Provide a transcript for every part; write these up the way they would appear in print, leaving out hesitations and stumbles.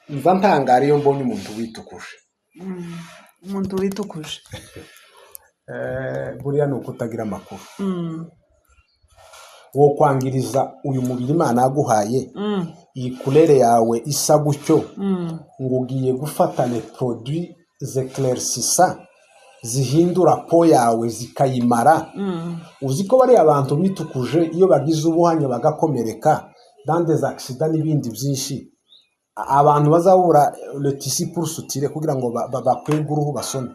Mva ntangara iyo mbonye umuntu witukuje. Umuntu witukuje. Buriya ni ukutagira amakuru. Wo kwangiriza uyu mubiri Imana yaguhaye, iyi couleur yawe isa gutyo, ngo ugiye gufata les produits éclaircissants zihindura peau yawe zikayimara. Uzi ko bariya abantu bitukuje, iyo bagize ubuhanya bagakomereka dans des accidents n'ibindi byinshi, abantu bazabura le tissu pour suturer kugira ngo bakwege uruhu basone.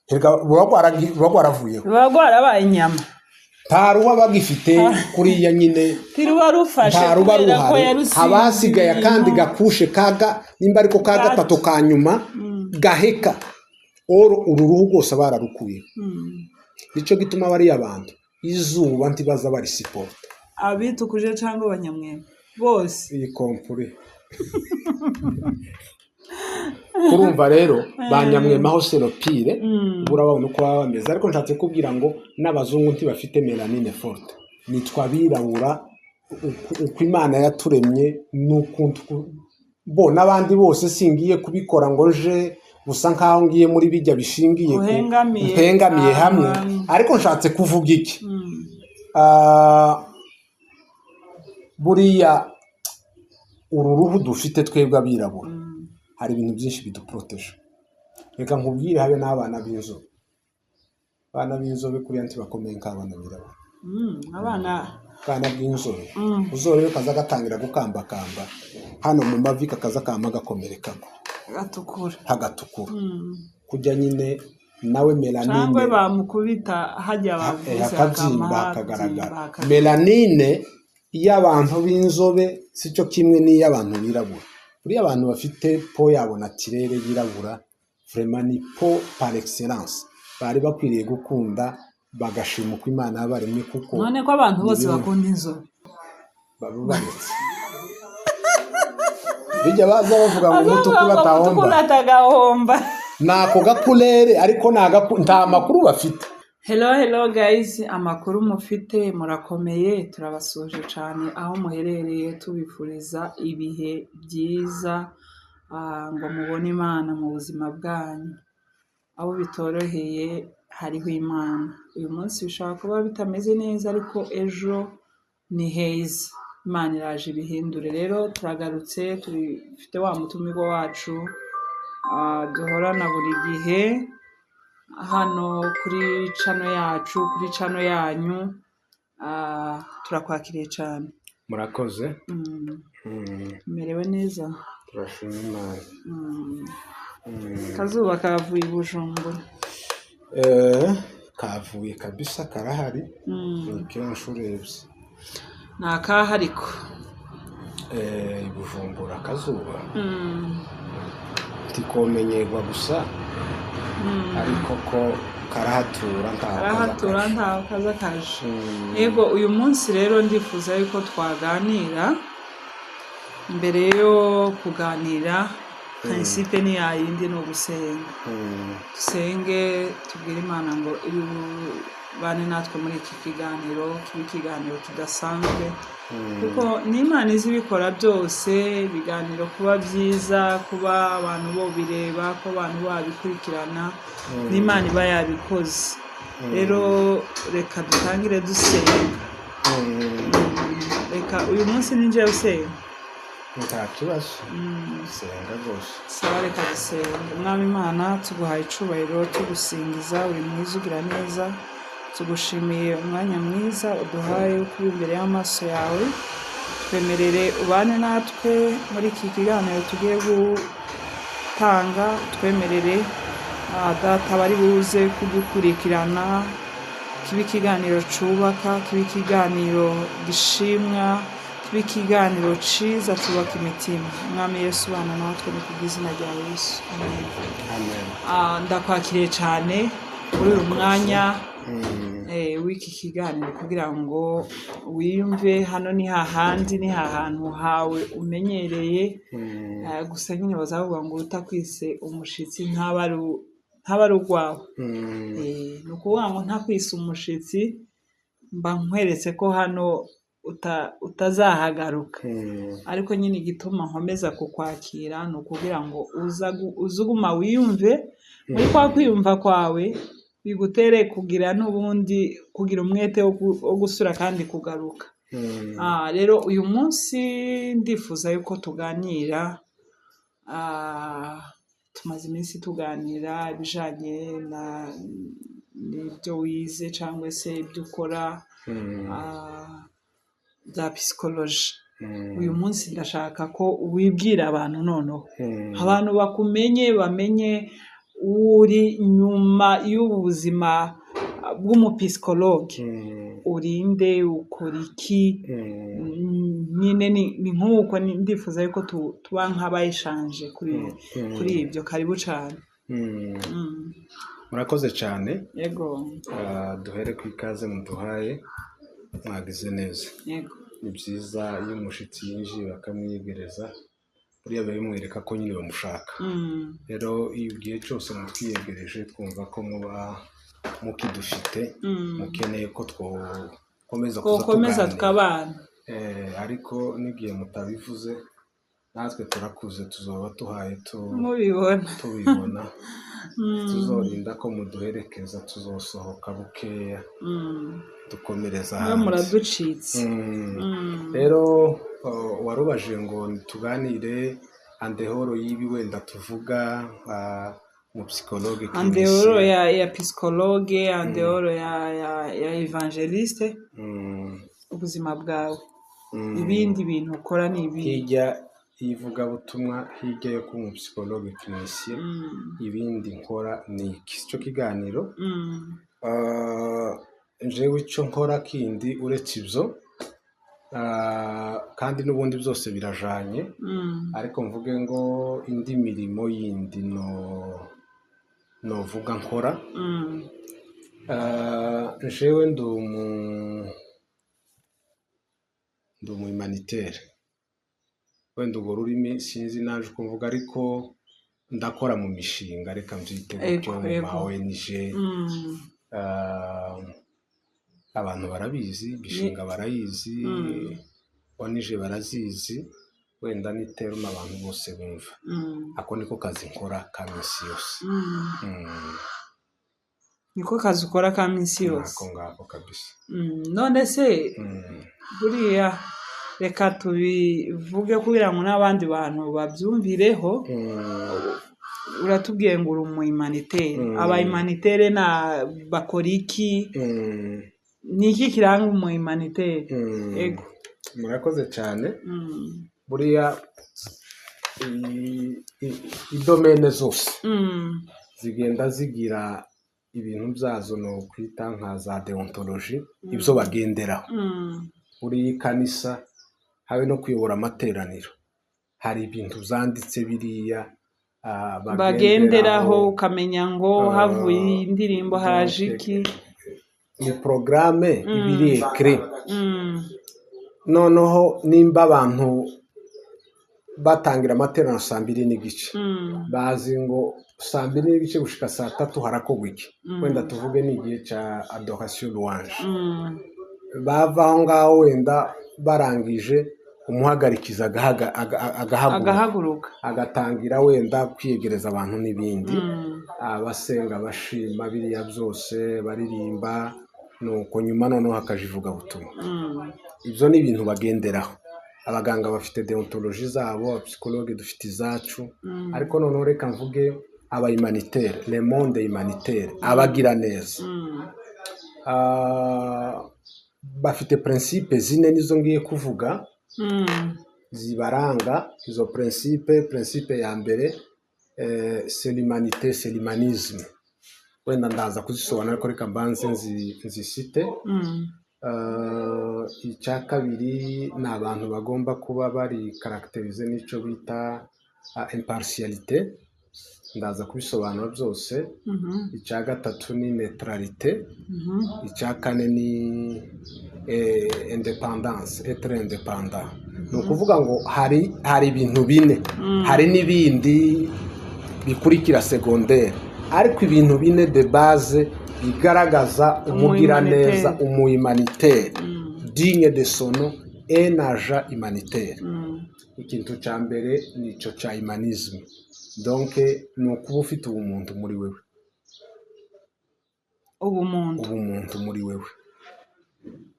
Erega ruba rwaravuyeho. Ruba rwarabaye inyama. Nta ruhu aba agifite kuriya nyine. Ntiruba rufashe Nta ruba kubera ko ruhari. yarusize Haba hasigaye akandi ibintu. Ga couche kaga nimba ariko ka gatatu ka nyuma gaheka oro uru ruhu rwose bararukuye. Nicyo gituma bariya bantu izuba ntibaza barisupporta. Abitukuje cyangwa abanyamwema bose. Y compris kurumva rero ba nyamwema ho c'est le pire. Urababona uko baba bameze, ariko nshatse kubwira ngo n'abazungu ntibafite mélanine forte. Nitwa abirabura uko Imana yaturemye n'ukuntu bo n'abandi bose. Singiye kubikora ngo nje gusa nkaho ngiye muri bijya bishingiye ku Uhengamiye mpengamiye hamwe. Hamwe. Ariko nshatse kuvuga iki? Ah, buriya uru ruhu dufite twebwe abirabura, hari ibintu byinshi biduprotège. Reka nkubwire, habe n'abana b'inzobe, abana b'inzobe kuriya ntibakomeye nk'abana birabura. Abana Abana b'inzobe uzorebe kaza gatangira gukambakamba hano mu mavi, kakaza kama gakomerekamo. Gatukura. Hagatukura kujya nyine nawe mélanine. Cyangwa bamukubita hajya bavuze. Hakabyimba. Hakama Hakagaragara. Habyimba. Mélanine y'abantu b'inzobe si cyo kimwe n'iy'abantu birabura. Buriya abantu bafite peau yabo naturelle yirabura, vraiment ni peau par excellence, bari bakwiriye gukunda bagashima uko Imana yabaremye kuko None ko abantu ni bose bimwe. bakunda inzobe? Baba baretse bijya baza bavuga ngo umutukura atahomba. Umutukura atagahomba. Ni ako gacouleur, ariko nta makuru bafite. Hello, hello guys, amakuru mufite? Murakomeye? Turabasuje cyane aho muherereye, tubifuriza ibihe byiza, ngo mubone Imana mu buzima bwanyu. Abo bitoroheye, hariho Imana. Uyu munsi bishobora kuba bitameze neza, ariko ejo ni heza, Imana iraje ibihindure. Rero turagarutse, tufite wa mutumirwa wacu duhorana buri gihe hano kuri channel yacu, kuri channel yanyu. Turakwakiriye cyane. Murakoze. Merewe neza? Turashima Imana. Akazuba kavuye i Bujumbura. Kavuye kabisa, karahari. Ni kenshi urebye. Ni akahe ariko? I Bujumbura akazuba ntikomenyerwa gusa, ariko ko karahatura ntaho kaza. Karahatura. Kaje. Ntaho kaza kaje. Yego, uyu munsi rero ndifuza yuko twaganira. Mbere yo kuganira, principe ni yayindi, ni ugusenga. Dusenge, tubwire Imana ngo iri bubane natwe muri iki kiganiro, kibe ikiganiro kidasanzwe, kuko ni Imana izi ibikora byose. Ibiganiro kuba byiza, kuba abantu bo bireba, ko abantu babikurikirana, ni Imana iba yabikoze. Rero reka dutangire dusenga. Reka uyu munsi ninjye usenga. Nta kibazo, senga rwose. Sawa, reka dusenga. Umwami Imana, tuguhaye icubahiro, tugusingiza, uri mwiza, ugira neza. Tugushimiye umwanya mwiza uduhaye wo kuba imbere y'amaso yawe. Twemerere ubane natwe muri iki kiganiro tugiye gutanga. Twemerere Data bari buze kudukurikirana, kibe ikiganiro cubaka, kibe ikiganiro gishimwa, kibe ikiganiro ciza cubaka imitima. Mwami Yesu, bana natwe, ni kubw'izina rya Yesu, amen. Amen. Ndakwakiriye cyane muri uyu mwanya w'iki kiganiro kugira ngo wiyumve hano ni hahandi, ni hahantu hawe umenyereye. Gusa nyine bazavuga ngo utakwise umushitsi ntaba ari urwawe. Ni ukuvuga ngo ntakwise umushitsi, mba nkweretse ko hano utazahagaruka. Ariko nyine igituma nkomeza kukwakira ni ukugira ngo uze uguma wiyumve muri kwa kwiyumva kwawe, bigutere kugira n'ubundi kugira umwete wo gusura kandi kugaruka. Rero uyu munsi ndifuza yuko tuganira. Tumaze iminsi tuganira ibijanye n'ibyo wize cyangwa se ibyo ukora bya psychologie. Uyu munsi ndashaka ko wibwira abantu noneho, abantu bakumenye, bamenye uri nyuma y'ubu buzima bw'umupsychologue. Urinde, ukora iki? Nyine ni nk'uko ndifuza yuko tuba nk'abayishanje kuri ibyo. Karibu cyane. Murakoze cyane. Yego. Duhere ku ikaze muduhaye, mwagize neza. Yego. Ni byiza iyo umushyitsi yinjiye bakamwiyegereza, buriya biba bimwereka ko nyine bamushaka. Rero iyo igihe cyose mutwiyegereje, twumva ko muba mukidufite, mukeneye ko twokomeza kuza twokomeza tuganira. Tukabana. Ariko n'igihe mutabivuze, natwe turakuze, tuzoba tuhaye mubibona. Tubibona. Tuzorinda ko muduherekeza, tuzosohoka bukeya, dukomereza mwe hanze. Muraducitse. Rero warubajije ngo tuganire en dehors y'ibi wenda tuvuga mu psychologue En dehors clinicien. ya psychologue, en dehors ya évangéliste, ubuzima bwawe, ibindi bintu ukora ni ibi? Hirya y'ivugabutumwa, hirya yo kuba umupsychologue clinicien, ibindi nkora ni iki? Cyo kiganiro. Jewe icyo nkora kindi uretse ibyo, kandi n'ubundi byose birajanye, ariko mvuge ngo indi mirimo yindi no novuga nkora, jewe ndi umu humanitaire. Wenda urwo rurimi sinzi naje uko mvuga, ariko ndakora mu mishinga, reka mbyite gutyo, mu ma ONG. Abantu barabizi, imishinga barayizi, ONG barazizi, wenda ni terme abantu bose bumva. Ako niko kazi nkora ka minsi yose. Niko kazi ukora ka minsi yose? Nako ngako kabisa. None se buriya reka tubivuge kugira ngo n'abandi bantu babyumvireho. Uratubwiye ngo uri umu humanitaire. Aba humanitaire na bakora iki? Ni iki kiranga umu humanitaire? Ego. Murakoze cyane. Buriya idomaine zose zigenda zigira ibintu byazo no kwita nka za déontologie, ibyo bagenderaho. Buriya ikanisa, habe no kuyobora amateraniro, hari ibintu byanditse biriya bagenderaho, ukamenya ngo havuye indirimbo haje donc, iki. Ni porogaramu iba iri écrit. Noneho nimba abantu batangira amateraniro 2:30, bazi ngo 2:30 gushika 3:00 harakorwa iki. Wenda tuvuge ni igihe cya adoration, louange. Bava aho ngaho, wenda barangije, umuhagarikiza agahaguruka, agahaguruka, agatangira wenda kwiyegereza abantu n'ibindi, abasenga, bashima, biriya byose baririmba, nuko nyuma noneho hakaja ivugabutumwa. Ibyo ni ibintu bagenderaho. Abaganga bafite déontologie zabo, abapsychologue dufite izacu. Ariko noneho reka mvuge aba humanitaire, le monde humanitaire, abagira neza. Bafite principe zine, nizo ngiye kuvuga, zibaranga. Izo principe, principe ya mbere, c'est l'humanité, c'est l'humanisme. Wenda ndaza kuzisobanura, ariko reka mbanze nzisite. Icya kabiri ni abantu bagomba kuba bari caractérisés n'icyo bita impartialité, ndaza kubisobanura byose. Icya gatatu ni neutralité. Icya kane ni indépendance, être indépendant. Ni ukuvuga ngo hari ibintu bine, hari n'ibindi bikurikira secondaire, ariko ibintu bine de base bigaragaza umugiraneza, umuhumanitaire. digne de son nom, un agent humanitaire. Ikintu cya mbere ni icyo cya humanisme. Donc ni ukuba ufite ubumuntu muri wewe. Ubumuntu. Ubumuntu muri wewe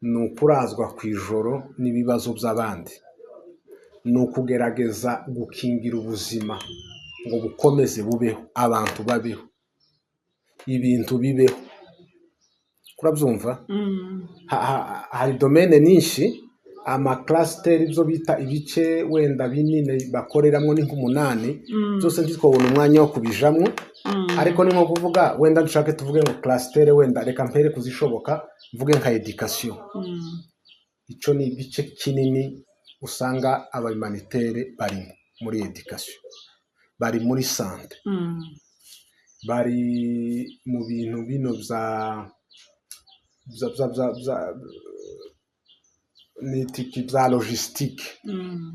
ni ukurazwa ku ijoro n'ibibazo by'abandi, ni ukugerageza gukingira ubuzima ngo bukomeze bubeho, abantu babeho, ibintu bibeho. Urabyumva? Mm. Hari domaine nyinshi, amacluster, ibyo bita ibice wenda binini bakoreramo ni nk'umunani. Byose ntitwabona umwanya wo kubijamo. Ariko ni nko kuvuga wenda dushake tuvuge ngo cluster, wenda reka mpere kuzishoboka, mvuge nka éducation. Icyo ni igice kinini usanga abahumanitaire barimo muri éducation, bari muri santé, bari mu bintu bino bya nitiki bya logistique,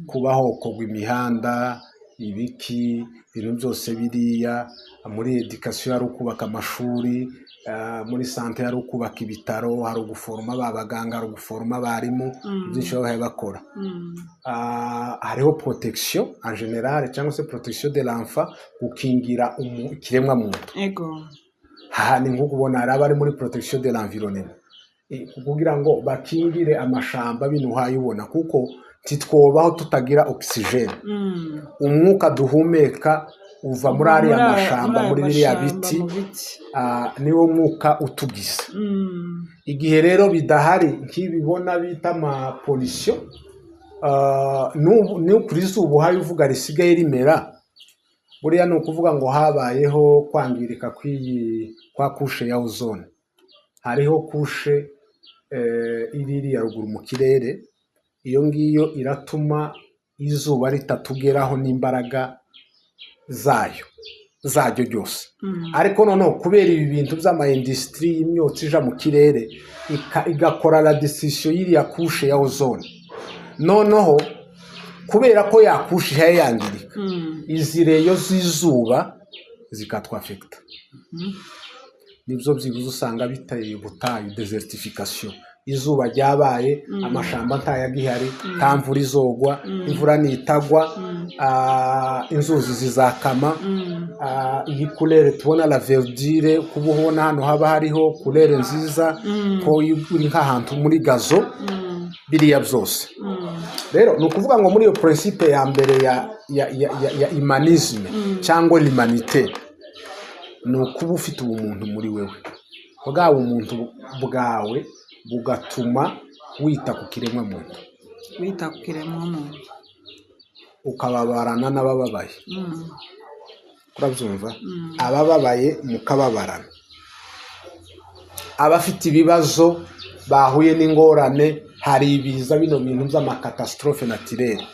kuba hokorwa imihanda, ibiki, ibintu byose biriya. Muri éducation hari ukubaka amashuri, muri santé hari ukubaka ibitaro, hari uguforoma ba baganga, hari uguforoma abarimu. Byinshi baba bakora. Hariho protection en général cyangwa se protection de l'enfant, gukingira ikiremwamuntu. Aha ni nko kubona hari abari muri protection de l'environnement, kugira ngo bakingire amashamba bino uhaye ubona, kuko ntitwobaho tutagira oxygène. Umwuka duhumeka uva muri ariya mashamba, ayo muri biriya mashamba, biti. Mu biti. Niwo mwuka utugize. Igihe rero bidahari, nk'ibibona bita amapollution, ni kuri zuba uhaye uvuga risigaye rimera buriya, ni ukuvuga ngo habayeho kwangirika kw'iyi kwa couche ya ozone. Hariho couche iri iriya ruguru mu kirere, iyo ngiyo iratuma izuba ritatugeraho n'imbaraga zaryo ryose. Ariko noneho kubera ibi bintu by'ama-industrie, y'imyotsi ija mu kirere, igakora la destruction y'iriya couche ya ozone. Noneho kubera ko ya couche ihaye yangirika, izi rayons z'izuba zikatwaffecta. Nibyo byibuze usanga biteye ubutayu, désertification. Izuba ryabaye, amashamba ntayagihari, nta mvura izogwa. Imvura nitagwa, inzuzi zizakama. Iyi couleur tubona, la verdure, kuba ubona hano haba hariho couleur nziza, ko iyo uri nk'ahantu muri gazon, biriya byose. Rero ni ukuvuga ngo muri iyo principe ya mbere ya humanisme cyangwa l'humanité, ni ukuba ufite ubumuntu muri wewe, bwa bumuntu bwawe bugatuma wita ku kiremwamuntu. Wita ku kiremwamuntu. Ukababarana n'abababaye. Urabyumva? Mm. Abababaye mukababarana, abafite ibibazo bahuye n'ingorane, hari ibiza, bino bintu by'amacatastrophe naturelle,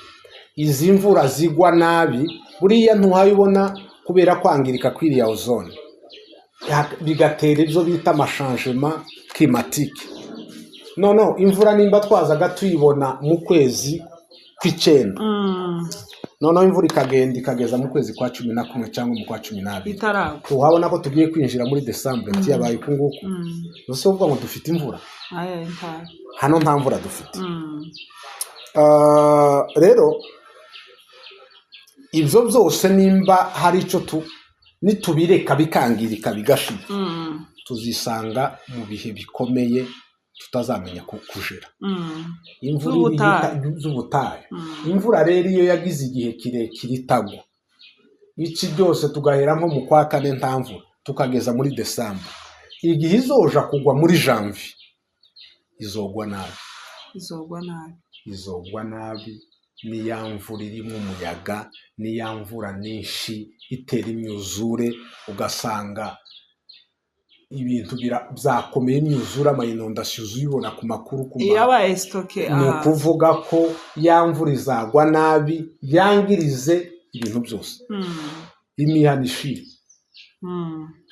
izi mvura zigwa nabi buriya ntuhaye ubona kubera kwangirika kw'iriya ozone, bigatera ibyo bita amachangement climatique. Noneho imvura nimba twazaga tuyibona mu kwezi kw'icyenda, noneho imvura ikagenda ikageza mu kwezi kwa 11 cyangwa mu kwa 12, itaragwa. Tuhabona ko tugiye kwinjira muri décembre, ntiyabaye uku nguku. Ese uvuga ngo dufite imvura? Aya ntayo. Hano nta mvura dufite. Rero ibyo byose nimba hari icyo tu nitubireka bikangirika bigashira, tuzisanga mu bihe bikomeye tutazamenya kujera. Imvura iri Z'ubutayu. Z'ubutayu. Imvura rero iyo yagize igihe kirekire itagwa, iki byose, tugahera nko mu kwa kane nta mvura, tukageza muri décembre, igihe izoja kugwa muri janvier izogwa nabi. Izogwa nabi. Izogwa nabi, ni ya mvura irimo umuyaga, ni ya mvura nyinshi itera imyuzure, ugasanga ibintu byakomeye, imyuzure, amainondations uyibona ku makuru ku Yabaye stocké. Ni ukuvuga ko ya mvura izagwa nabi, yangirize ibintu byose, imihana ishire,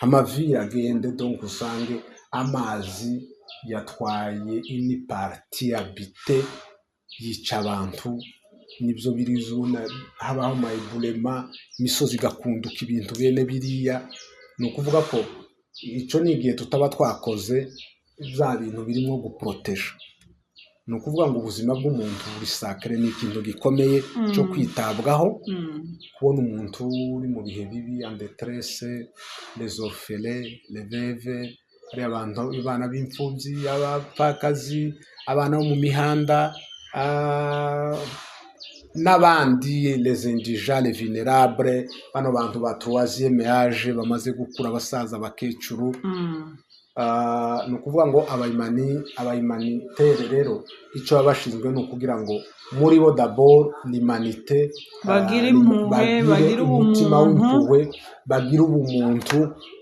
amavilles agende. Donc usange amazi yatwaye une partie habitée, yica abantu. Nibyo biri zuna habaho amaéboulements, imisozi igakunduka, ibintu bene biriya. Ni ukuvuga ko icyo ni igihe tutaba twakoze bya bintu birimo guprotéger. Ni ukuvuga ngo ubuzima bw'umuntu buri sacré, ni ikintu gikomeye cyo kwitabwaho. Kubona umuntu uri mu bihe bibi, en détresse, les orphelins, les veuves, hari abantu, abana b'imfubyi, abapfakazi, abana bo mu mihanda, n'abandi, les indigents, les vulnérables, bano bantu ba troisième âge bamaze gukura, abasaza, abakecuru. Ni ukuvuga ngo abahumanitaires rero icyo baba bashinzwe ni ukugira ngo muri bo d'abord l'humanité, Bagire impuhwe, bagire bagire umutima ubumuntu. w'impuhwe, bagire ubumuntu,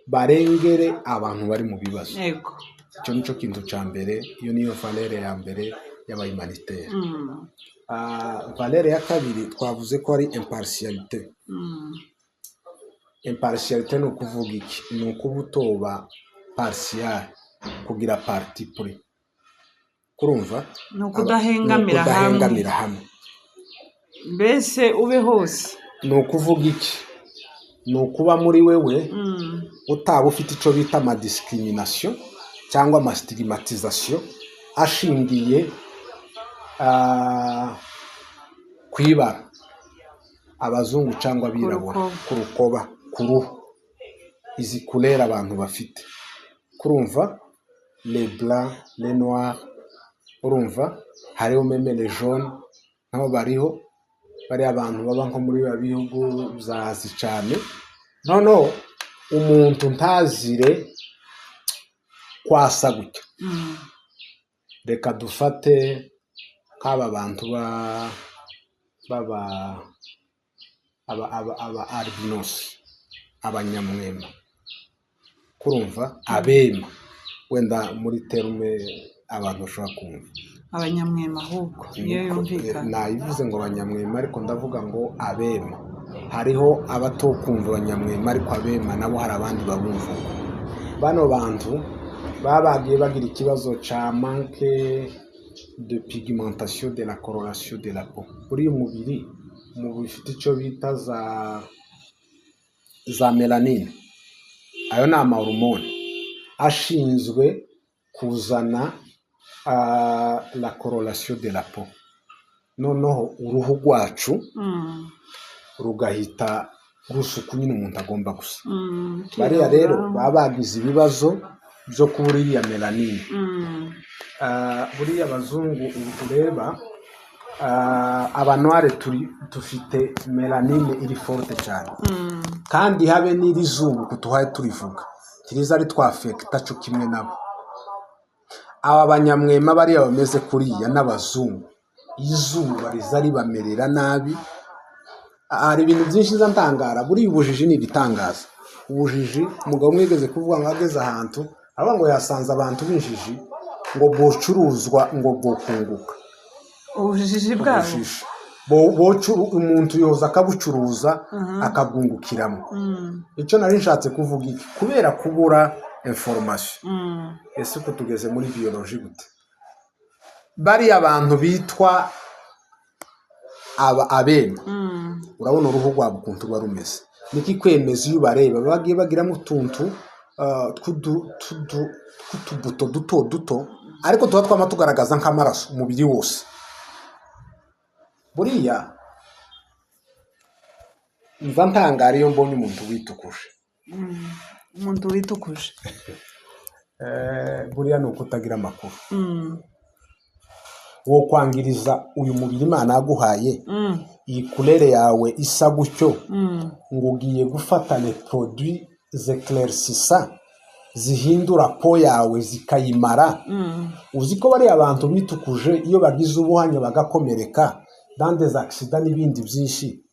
barengere abantu bari mu bibazo. Icyo nicyo kintu cya mbere, iyo niyo valeur ya mbere y'abahumanitaires. Valeur ya kabiri twavuze ko ari impartialité. Impartialité ni ukuvuga iki? Ni ukuba utoba partial, kugira parti pris, kurumva? Ni ukudahengamira Ni ukudahengamira hamwe. hamwe. Mbese ube hose. Ni ukuvuga iki? Ni ukuba muri wewe utaba ufite icyo bita amadiscrimination cyangwa amastigmatisation ashingiye ku ibara, abazungu cyangwa abirabura, rukoba. Ku rukoba, ku ruhu, izi couleur abantu bafite, kurumva, les blancs, les noirs, urumva, hariho même les jaunes nabo bariho, bariya abantu baba nko muri biba bihugu bya Azi cyane. Noneho umuntu ntazire kwasa gutya. Reka dufate nk'aba bantu ba baba aba albinos, abanyamwema, kurumva, abema, wenda muri terme abantu bashobora kumva. Abanyamwema ahubwo niyo yumvikana. Nayivuze ngo abanyamwema, ariko ndavuga ngo abema. Hariho abatokumva abanyamwema, ariko abema nabo hari abandi babumva uko. Bano bantu baba bagiye bagira ikibazo ca manque de pigmentation, de la coloration de la peau. Buriya umubiri ufite icyo bita za mélanine, ayo ni amahormone ashinzwe kuzana la coloration de la peau, noneho uruhu rwacu rugahita rusuku nyine umuntu agomba gusa. Bariya rero baba bagize ibibazo byo kubura iriya mélanine. Buriya abazungu ubu ureba, abanoirs turi dufite mélanine iri forte cyane, kandi habe n'iri zuba uku tuhaye turivuga tiriza ari twaffecta cyo kimwe nabo. Aba banyamwema bariya bameze kuriya n'abazungu, izuba riza ribamerera nabi. Hari ibintu byinshi nza ntangara, buriya ubujiji ni ibitangaza. Ubujiji, umugabo umwe yigeze kuvuga ngo ageze ahantu aravuga ngo yasanze abantu b'injiji ngo bocuruzwa ngo bwokunguka. Ubujiji bwabo. Ubujiji umuntu yoza akabucuruza akabwungukiramo. Icyo nari nshatse kuvuga iki? Kubera kubura information. Ese uko tugeze muri biologie gute? Bariya bantu bitwa aba abema, urabona uruhu rwabo ukuntu ruba rumeze, niki kwemeza iyo ubareba bagiye bagiramo utuntu tw'utubuto duto duto, ariko tuba twama tugaragaza nk'amaraso umubiri wose. Buriya mva ntangara iyo mbonye umuntu witukuje. Umuntu witukuje. Buriya ni ukutagira amakuru. Wo kwangiriza uyu mubiri Imana yaguhaye, iyi couleur yawe isa gutyo, ngo ugiye gufata les produits éclaircissants zihindura peau yawe zikayimara. Uzi ko bariya abantu bitukuje iyo bagize ubuhanya bagakomereka dans des accidents n'ibindi byinshi,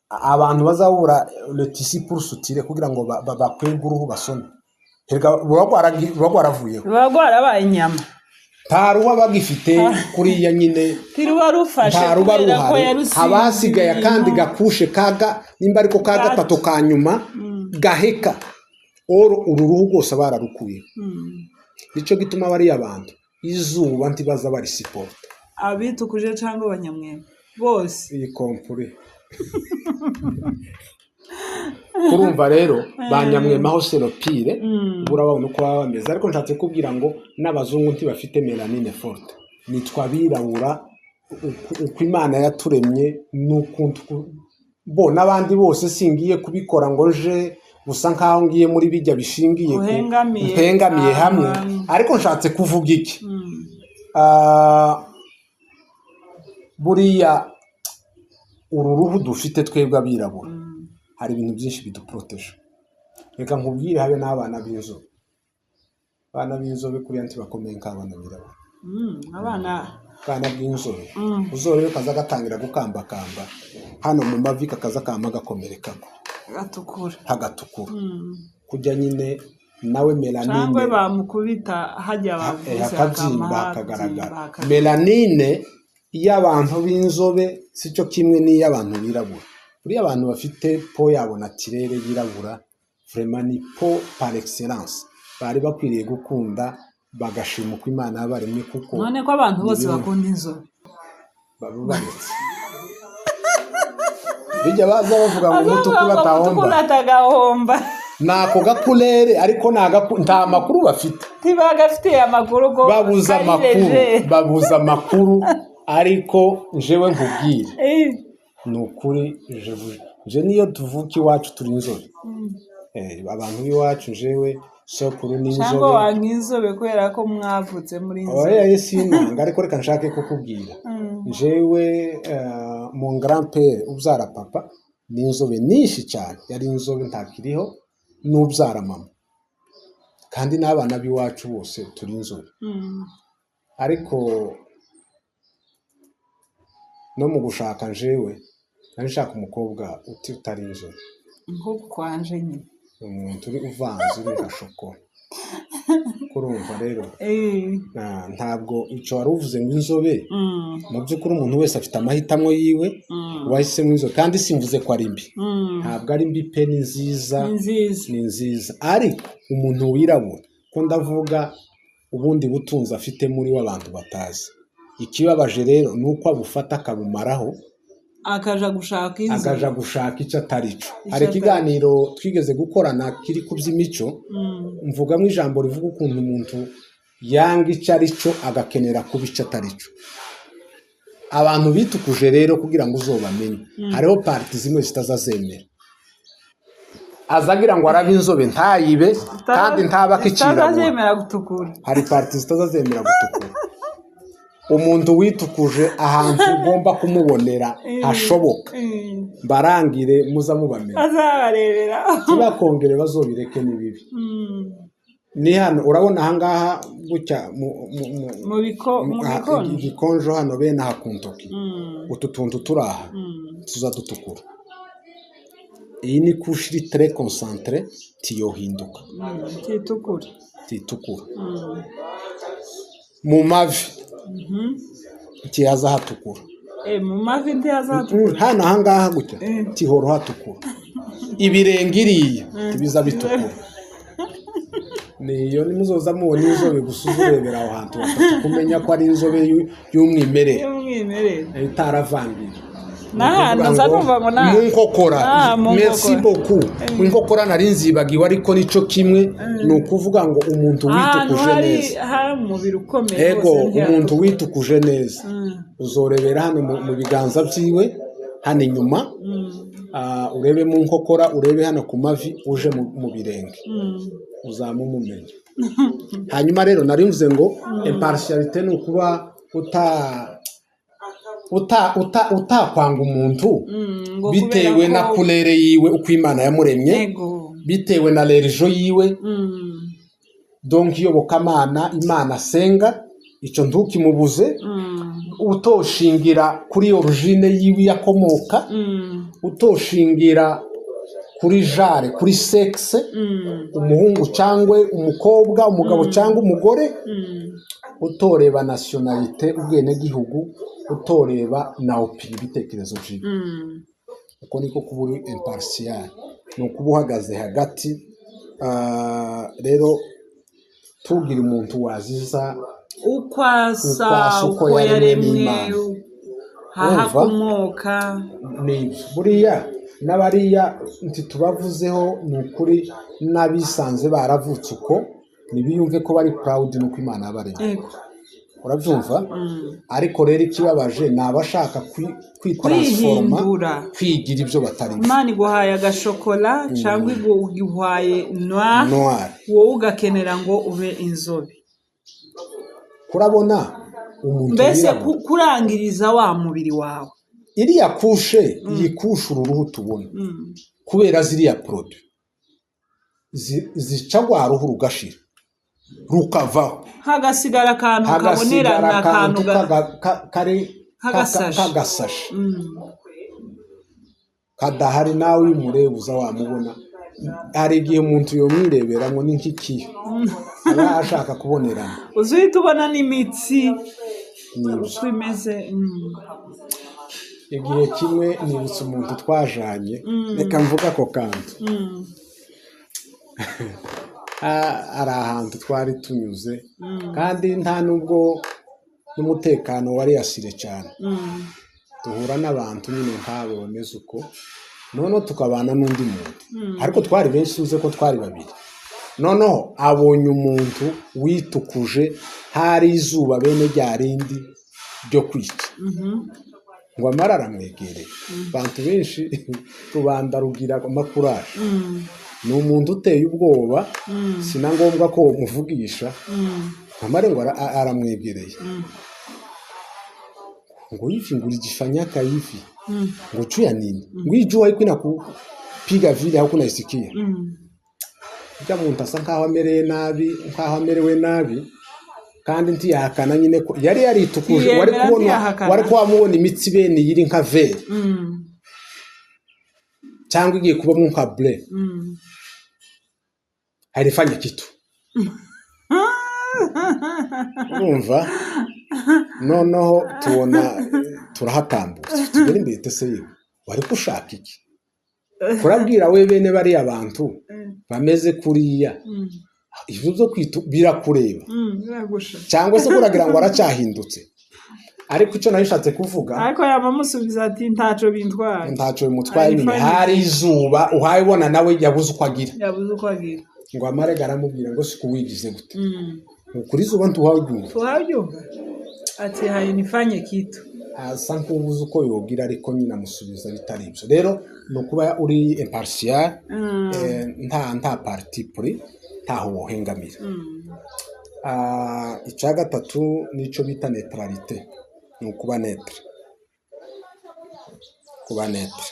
abantu bazabura le tissu pour suturer kugira ngo bakwege uruhu basone. Erega ruba rwaravuyeho. Ruba rwarabaye inyama. Nta ruhu aba agifite kuriya nyine. Ntiruba rufashe Nta ruba kubera ko ruhari. yarusize Haba hasigaye akandi ibintu. gacouche kaga nimba ariko ka gatatu ka nyuma gaheka oro, uru ruhu rwose bararukuye. Nicyo gituma bariya bantu izuba ntibaza barisupporta. Abitukuje cyangwa abanyamwema bose. Y compris, kurumva rero ba nyamwema ho c'est le pire. Urababona uko baba bameze, ariko nshatse kubwira ngo n'abazungu ntibafite mélanine forte. Nitwe abirabura, uko Imana yaturemye n'ukuntu bo n'abandi bose. Singiye kubikora ngo nje gusa nkaho ngiye muri bijya bishingiye ku Uhengamiye mpengamiye hamwe, ahantu. ariko nshatse kuvuga iki? Ah, buriya uru ruhu dufite twebwe abirabura, hari ibintu byinshi biduproteje. Reka nkubwire, habe n'abana b'inzobe, abana b'inzobe kuriya ntibakomeye nk'abana birabura. Abana Abana b'inzobe, uzorebe kaza gatangira gukambakamba hano mu mavi, kakaza kama gakomerekamo, gatukura. Hagatukura kujya nyine nawe mélanine Cyangwa bamukubita hajya bavuze hakabyimba, hakama hakagaragara. habyimba. Mélanine y'abantu b'inzobe si cyo kimwe n'iy'abantu birabura. Buriya abantu bafite peau yabo naturelle yirabura, vraiment ni peau par excellence, bari bakwiriye gukunda bagashima uko Imana yabaremye, kuko None ko abantu ni bose bimwe. bakunda inzobe? Baba baretse bijya baza bavuga ngo umutukura atahomba. Umutukura atagahomba. Ni ako gacouleur, ariko nta makuru bafite. Ntibagafitiye amakuru ko Babuze kari amakuru. léger. Babuze amakuru, ariko jewe nkubwire, ni ukuri, je niyo tuvuka iwacu turi inzobe. Abantu b'iwacu, jewe sokuru ni Cyangwa inzobe. wanga inzobe kubera ko mwavutse muri inzobe? Oya, sinanga, ariko reka nshake kukubwira, jewe mon grand père ubyara papa ni inzobe nyinshi cyane, yari inzobe, ntakiriho, n'ubyara mama, kandi n'abana b'iwacu bose turi inzobe. Ariko no mu gushaka, njewe nari nshaka umukobwa utari inzobe. Nk'uku kwanje nyine. Umuntu uri uvanze, uri nka shokora. Kurumva rero, ntabwo icyo wari uvuze ngo inzobe, mu by'ukuri umuntu wese afite amahitamo yiwe. Wahisemo inzobe, kandi simvuze ko ari mbi. Ntabwo ari mbi pe, ni nziza. Ni nziza. Ni nziza, ariko umuntu wirabura, ko ndavuga ubundi butunzi afite muri we abantu batazi. Ikibabaje rero ni uko abufata akabumaraho, akaja gushaka inzobe, akaja gushaka icyo atari cyo. Icyo Hari atari. ikiganiro twigeze gukorana kiri ku by'imico, mvugamo ijambo rivuga ukuntu umuntu yanga icyo ari cyo agakenera kuba icyo atari cyo. Abantu bitukuje rero, kugira ngo uzobamenye, hariho parties zimwe zitazazemera, azagira ngo arabe inzobe ntayibe, kandi ntaba akicirabura. Zitazazemera gutukura. Hari parties zitazazemera gutukura. Umuntu witukuje, ahantu ugomba kumubonera hashoboka, barangire muza mubamenya. Azabarebera. Ntibakongere, bazobireke, ni bibi. Ni hano urabona ahangaha gutya Mu bikonjo. Igikonjo hano bene aha ku ntoki, utu tuntu turi aha tuza dutukura. Iyi ni couche iri très concentrée, tiyohinduka. Titukura. Titukura. Mu mavi ntihaza hatukura. Mu mavi ntihazatukura. Hano ahangaha gutya tihora hatukura. Ibirenge iriya tibiza bitukura. Niyo nimuzoza mubona inzobe gusa, uzurebera aho hantu hatatu kumenya ko ari inzobe y'umwimerere. Y'umwimerere. Itaravangiye. N'ahantu nza numva ngo mu nkokora. Ah, mu Merci nkokora. beaucoup. Mu nkokora nari nzibagiwe, ariko nicyo kimwe. Ni ukuvuga ngo umuntu Ahantu witukuje hari neza, hari umubiri ukomeye ego, hose umuntu ntihatukura. witukuje neza, uzorebera hano mu biganza byiwe hano inyuma, urebe mu nkokora, urebe hano ku mavi, uje mu birenge, uzamumumenya. Hanyuma rero nari mvuze ngo impartialité ni ukuba uta uta uta utakwanga umuntu Ngo bitewe kubera na ko couleur yiwe, uko Imana yamuremye, bitewe na religion yiwe, donc iyobokamana, Imana asenga, icyo ntukimubuze. Utoshingira kuri origine yiwe yakomoka, utoshingira kuri genre, kuri sexe, umuhungu cyangwa umukobwa, umugabo cyangwa umugore, utoreba nationalité, ubwenegihugu, utoreba na opinion, ibitekerezo byiwe. Uko niko kuba uri impartial, ni ukuba uhagaze hagati. Rero tugira umuntu waziza uko asa, uko asa, uko uko yaremwe yaremwe, n'Imana. aho Urumva? akomoka. Ni buriya n'abariya ntitubavuzeho, ni ukuri n'abisanze baravutse uko, ntibiyumve ko bari proud n'uko Imana yabaremye. Ego. Urabyumva? Ariko rero ikibabaje ni abashaka kwitransforma, Kwihindura. kwigira ibyo batari byo. Imana iguhaye agashokora cyangwa iguhaye noir, Noir. wowe ugakenera ngo ube inzobe. Kurabona umuntu Mbese wirabura. Kurangiriza wa mubiri wawe. Iriya couche, iyi couche, uru ruhu tubona, kubera ziriya produits zica rwa ruhu rugashira, rukavaho. Hagasigara akantu Hagasigara kabonerana, akantu akantu kari K'agasashi. K'agasashi kadahari. Nawe iyo umureba uza wamubona. Hari igihe umuntu yomwireberamo, ni nk'ikiyo aba ashaka kubonerana. Uzi uhita ubona n'imitsi Nibyo. uko imeze. Igihe kimwe nibutse umuntu twajanye, reka mvuge ako kantu. Hari ahantu twari tunyuze, kandi nta nubwo n'umutekano wari yasire cyane. Duhura n'abantu nyine nk'abo bameze uko, noneho tukabana n'undi muntu, ariko twari benshi, uzi ko twari babiri. Noneho abonye umuntu witukuje, hari izuba bene rya rindi ryo kwica, ngo amara aramwegereye. Abantu benshi, rubanda rugira amakuraje. Ni umuntu uteye ubwoba, si na ngombwa ko umuvugisha. Amare ngo aramwegereye ngo hivi, ngo ulijifanyaka hivi, ngo juu ya nini, ngo hii jua iko inakupiga vile haukunaisikia. Ujya muntu asa nkaho amereye nabi, nkaho amerewe nabi, kandi ntiyahakana nyine ko yari yaritukuje. Wari Ntiyemera, kubona ntiyahakana. Wari kuba wamubona imitsi bene iri nka vert cyangwa igiye kubamo nka bleu. Hailifanya kitu, urumva? Noneho tubona turahatambutse, tugera imbere, tese yewe, wari gushaka iki? Kurabwira we bene bariya bantu bameze kuriya, ibyo byo kwitu birakureba? Biragusha. Cyangwa se kuragira ngo aracyahindutse? Ariko icyo nari kuvuga, Ariko yamamusubiza ati ntaco bintwaye. Ntacyo bimutwaye nyine. Arifanya. Hari izuba, uhaye ubona nawe yabuze uko agira. Yabuze uko agira. Ngo amare aramubwira ngo si kuwigize gute, ngo kuri izuba ntuhabyumva. Tuhabyumva ati hainifanye kitu. Asa nk'ubuze uko yogira, ariko nyine amusubiza bitari ibyo. Rero ni ukuba uri impartial, nta parti pris, ntaho wohengamira. Icya gatatu nicyo bita neutralité, ni ukuba neutre, kuba neutre.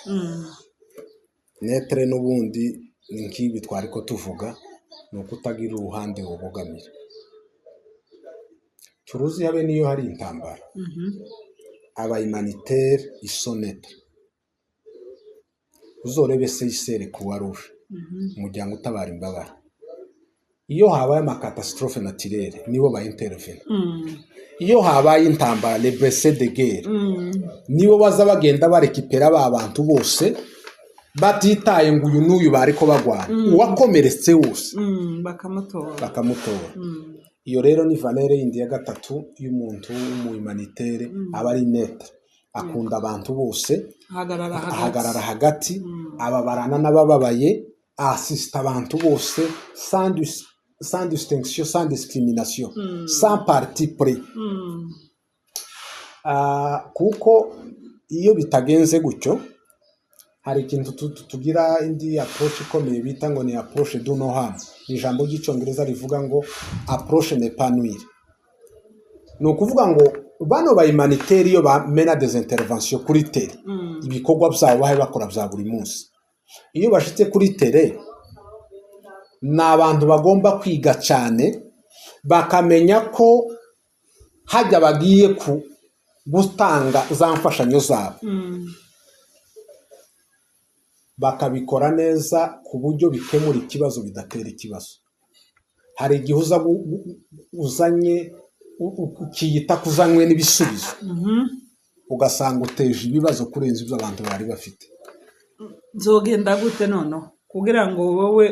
Neutre n'ubundi ni nk'ibi twari ko tuvuga, ni ukutagira uruhande wobogamira. Turuzi habe niyo hari intambara, aba humanitaire ils sont neutres. Uzorebe CICR, Croix Rouge, umuryango utabara imbabare, iyo habaye ama catastrophes naturelles nibo ba intervene. Iyo habaye intambara, les blessés de guerre nibo baza bagenda barekipera ba bantu bose, batitaye ngo uyu n'uyu bariko bagwana, uwakomeretse wose Bakamutora. Bakamutora. Iyo rero ni valeur yindi ya gatatu y'umuntu w'umuhumanitaire, aba ari neutre, akunda abantu bose. Ahagarara hagati. Ahagarara hagati, ababarana n'abababaye, asisita abantu bose sans distinction, sans discrimination, sans parti pris. Kuko iyo bitagenze gutyo, hari ikintu tugira indi approche ikomeye bita ngo ni approche do no harm. Ni ijambo ry'Icyongereza rivuga ngo approche ne pas nuire. Ni ukuvuga ngo bano ba humanitaire, iyo bamena des interventions kuri terrain, ibikorwa byabo bahe bakora bya buri munsi, iyo bashitse kuri terrain, ni abantu bagomba kwiga cyane, bakamenya ko hajya bagiye ku gutanga za mfashanyo zabo, bakabikora neza ku buryo bikemura ikibazo, bidatera ikibazo. Hari igihe uza uzanye ukiyita kuzanywe n'ibisubizo, ugasanga uteje ibibazo kurenza ibyo abantu bari bafite. Nzogenda gute noneho kugira ngo wowe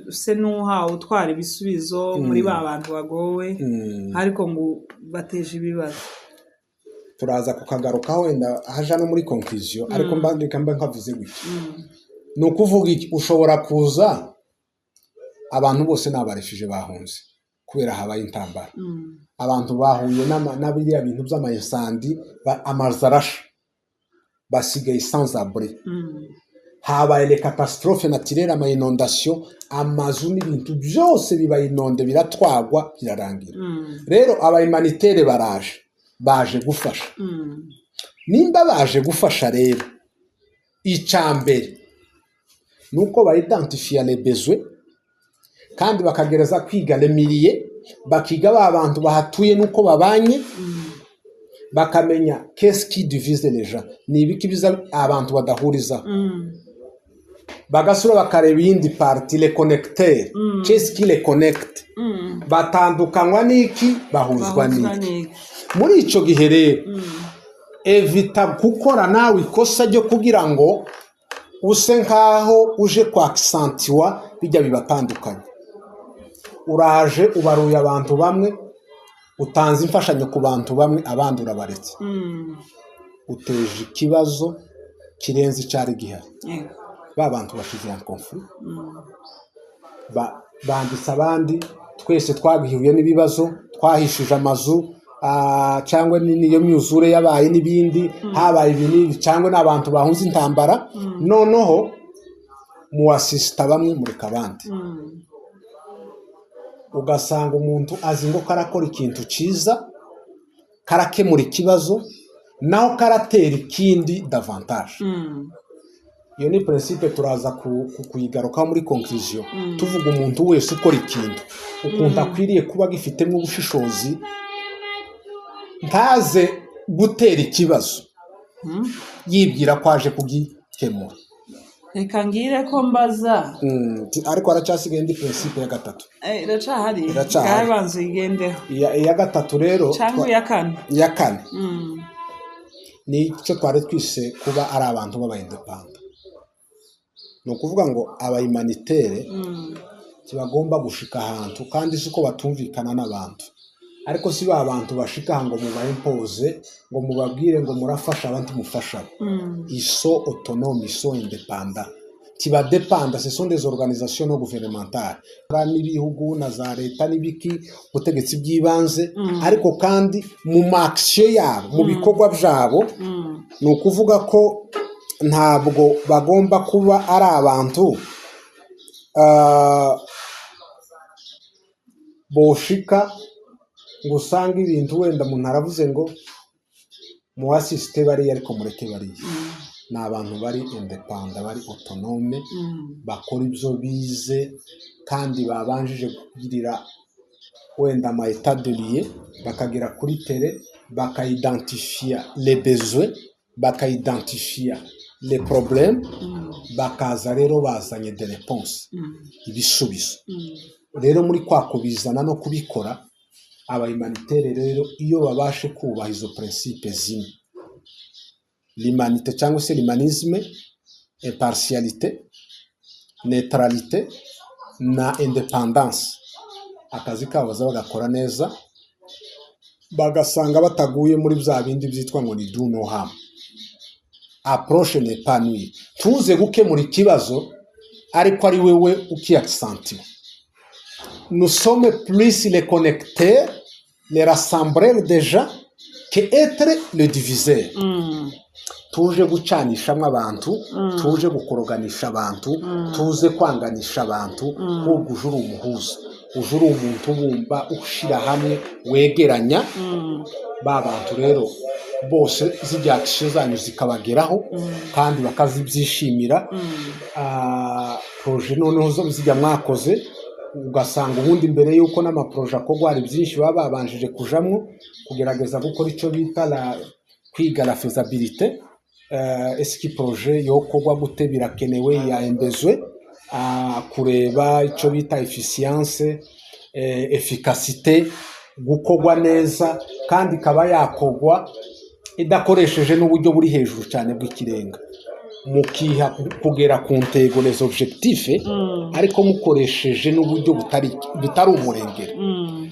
use n'uhawe utwara ibisubizo muri ba bantu bagowe, ariko ngo bateje ibibazo? Turaza kukagarukaho wenda haja no muri conclusion, ariko mba reka mba nkavuze gutya. Ni ukuvuga iki? Ushobora kuza, abantu bose ni aba réfugiés bahunze kubera intambara, Kubera habaye intambara, abantu bahuye n'abiriya bintu by'ama incendies, amazu arasha, basigaye sans abri. Habaye les catastrophes naturelles, ama inondations, amazu n'ibintu byose biba inondé, biratwagwa, birarangira. Rero aba humanitaires baraje, baje gufasha. Nimba baje gufasha rero, icya mbere ni uko baidentifiya les besoins, kandi bakagereza kwiga le milieu, bakiga ba bantu bahatuye n'uko babanye, bakamenya qu'est-ce qui divise les gens, ni ibiki biza abantu badahurizaho. Bagasura, bakareba iyindi partie, les connecteurs, qu'est-ce qui les connecte, batandukanywa n'iki, bahuzwa Bahuzwa n'iki. N'iki? Muri icyo gihe rero, évita gukora nawe ikosa ryo kugira ngo use nkaho uje kwaccentua bijya bibatandukanye. Uraje, ubaruye abantu bamwe, utanze imfashanyo ku bantu bamwe, abandi urabaretse. Uteje ikibazo kirenze icyari gihari. Ba bantu bashize ya conflit, banditse abandi, twese twagihuye n'ibibazo, twahishije amazu, cyangwa n'iyo myuzure yabaye n'ibindi, habaye ibi n'ibi, cyangwa n'abantu bahunze intambara. Noneho muassista bamwe, mureka abandi. Ugasanga umuntu azi ngo karakora ikintu cyiza, karakemura ikibazo, naho karatera ikindi davantage. Iyo ni principe turaza kuyigarukaho muri conclusion, tuvuga umuntu wese ukora ikintu ukuntu akwiriye kuba agifitemo ubushishozi, ntaze gutera ikibazo yibwira ko aje kugikemura. Reka ngire ko mbaza. Ariko haracyasigaye indi principe ya gatatu. Iracahari? Iracahari. Ngaho banza uyigendeho. Iya gatatu rero Cyangwa iya kane? Iya kane ni icyo twari twise kuba ari abantu b'aba indépendants. Ni ukuvuga ngo aba humanitaires ntibagomba gushika ahantu, kandi si uko batumvikana n'abantu, ariko si ba bantu bashika aha ngo mubaimposer, ngo mubabwire ngo murafasha abandi, mufasha. Ils sont autonomes, ils sont indépendants, ntibadépenda. Ce sont des organisations non gouvernementales, n'ibihugu na za leta n'ibiki, ubutegetsi bw'ibanze. Ariko kandi mu ma actions yabo, mu bikorwa byabo, ni ukuvuga ko ntabwo bagomba kuba ari abantu boshika ngo usange ibintu wenda umuntu aravuze ngo muassiste bariya, ariko mureke bariya. Ni abantu bari indépendants, bari autonomes, bakora ibyo bize kandi babanjije kugirira wenda ama état de lieu, bakagera kuri terrain, bakaidentifiya les besoins, bakaidentifiya les problèmes, bakaza rero bazanye des réponses, ibisubizo. Rero muri kwa kubizana no kubikora, aba humanitaires rero iyo babashe kubaha izo principes zimwe, l'humanité cyangwa se l'humanisme, impartialité, neutralité na indépendance, akazi kabo baza bagakora neza, bagasanga bataguye muri bya bindi byitwa ngo ni do no harm, approche ne pas nuire. Tuze gukemura ikibazo ariko ari wewe ukiaccentua. Nous sommes plus les connecteurs, les rassembleurs des gens, que être le diviseur. Tuje gucanishamo abantu, tuje gukoroganisha abantu, tuze kwanganisha abantu, ahubwo uje uri umuhuza, uje uri umuntu ubumba, ushyira hamwe, wegeranya ba bantu. Rero bose zijya actions zanyu zikabageraho kandi bakazibyishimira. Projets noneho zo zijya mwakoze, ugasanga ubundi mbere y'uko n'ama projets akorwa hari byinshi baba babanjije kujamwo, kugerageza gukora icyo bita kwiga la faisabilité, est-ce que projet yokorwa gute, birakenewe, yaembezwe, kureba icyo bita efficience, efficacité, gukorwa neza kandi ikaba yakorwa idakoresheje n'uburyo buri hejuru cyane bw'ikirenga, mukiha kugera ku ntego, les objectifs, ariko mukoresheje n'uburyo butari umurengera.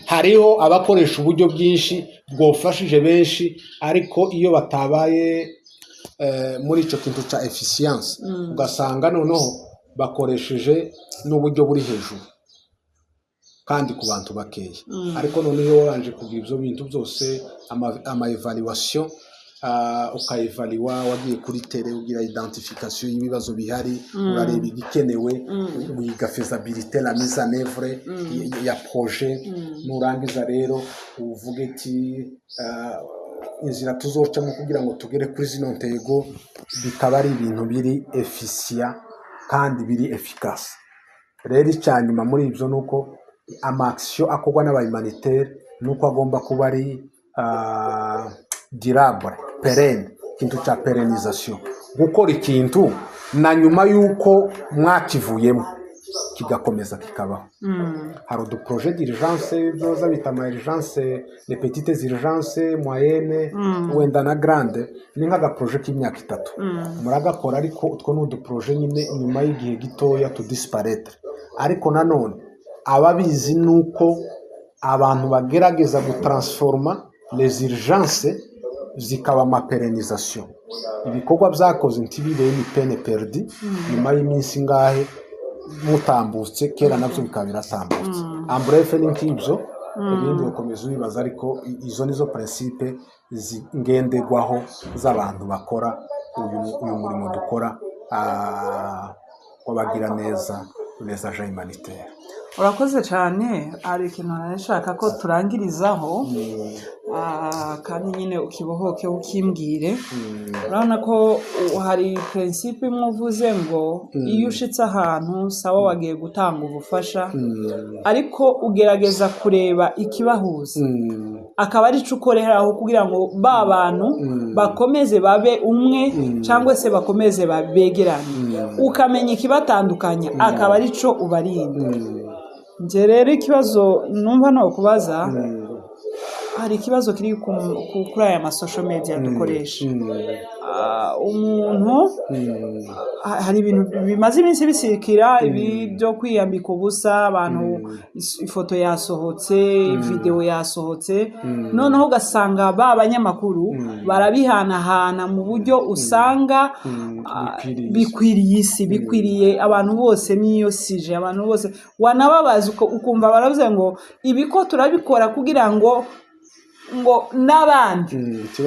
Hariho abakoresha uburyo bwinshi bwofashije benshi, ariko iyo batabaye muri icyo kintu cya efficience, ugasanga noneho bakoresheje n'uburyo buri hejuru. Kandi ku bantu bakeya. Ariko noneho wabanje kugira ibyo bintu byose, ama évaluation, ukayevaliwa, wagiye kuri terrain, ugira identification y'ibibazo bihari, urareba igikenewe, wiga faisabilité, la mise en œuvre ya projet. Nurangiza rero uvuge ati inzira tuzocamo kugira ngo tugere kuri zino ntego, bikaba ari ibintu biri efficient kandi biri efficace. Rero icya nyuma muri ibyo ni uko ama action akorwa n'aba humanitaire ni uko agomba kuba ari durable, pérenne, ikintu cya pérennisation, gukora ikintu na nyuma y'uko mwakivuyemo kigakomeza kikabaho. Hari udu projet d'urgence, byoza bita ama urgence, les petites urgences, moyenne, wenda na grande, ni nk'aga projet k'imyaka 3 muragakora, ariko utwo ni udu projet nyine nyuma y'igihe gitoya tudisparaître. Ariko nanone ababizi ni uko abantu bagerageza gutransforma les urgences zikaba ama pérennisation, ibikorwa byakoze ntibibe ni peine perdue, nyuma y'iminsi ingahe mutambutse kera nabyo bikaba biratambutse. En bref, ni nk'ibyo. Ibindi ugakomeza ubibaza, ariko izo nizo principe ngenderwaho z'abantu bakora uyu murimo dukora w'abagira neza, les agents humanitaires. Urakoze cyane. Hari ikintu nashaka ko turangirizaho, kandi nyine ukibohoke ukimbwire. Urabona ko hari principe imwe uvuze ngo iyo ushitse ahantu, sawa, wagiye gutanga ubufasha, ariko ugerageza kureba ikibahuza, akaba ari cyo ukoreraho kugira ngo ba bantu bakomeze babe umwe cyangwa se bakomeze begerane, ukamenya ikibatandukanya akaba ari cyo ubarinda. Njye rero ikibazo numva ni ukubaza, hari ikibazo kiri kuri aya ma social media dukoresha. Umuntu hari ibintu bimaze iminsi bisikira, ibi byo kwiyambika ubusa abantu, ifoto yasohotse, videwo yasohotse, noneho ugasanga ba banyamakuru barabihanahana mu buryo usanga bikwiriye isi. Bikwiriye isi, bikwiriye abantu bose, niyo sije abantu bose wanababaza ukumva baravuze ngo ibi ko turabikora kugira ngo n'abandi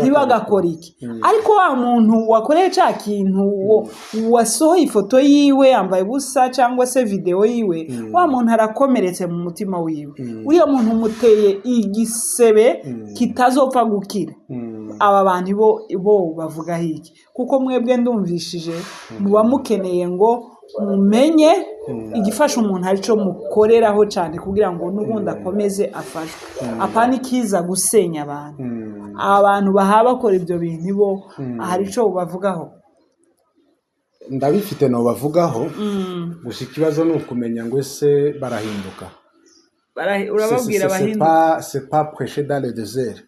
ntibagakora iki. Ariko wa muntu wakoreye cya kintu, wasohoye ifoto yiwe yambaye ubusa cyangwa se videwo yiwe, wa muntu arakomeretse mu mutima wiwe. Uriya muntu umuteye igisebe kitazopfa gukira. Aba bantu bo bavugaho iki? Kuko mwebwe ndumvishije muba mukeneye ngo mumenye igifasha umuntu, aricyo mukoreraho cyane kugira ngo n'ubundi akomeze afashwe, apana ikiza gusenya abantu. Abantu baha bakora ibyo bintu bo hari icyo bavugaho? Ndabifite bavugaho, gusa ikibazo ni ukumenya ngo ese barahinduka? Urababwira abahinduka? C'est pas prêcher dans le désert,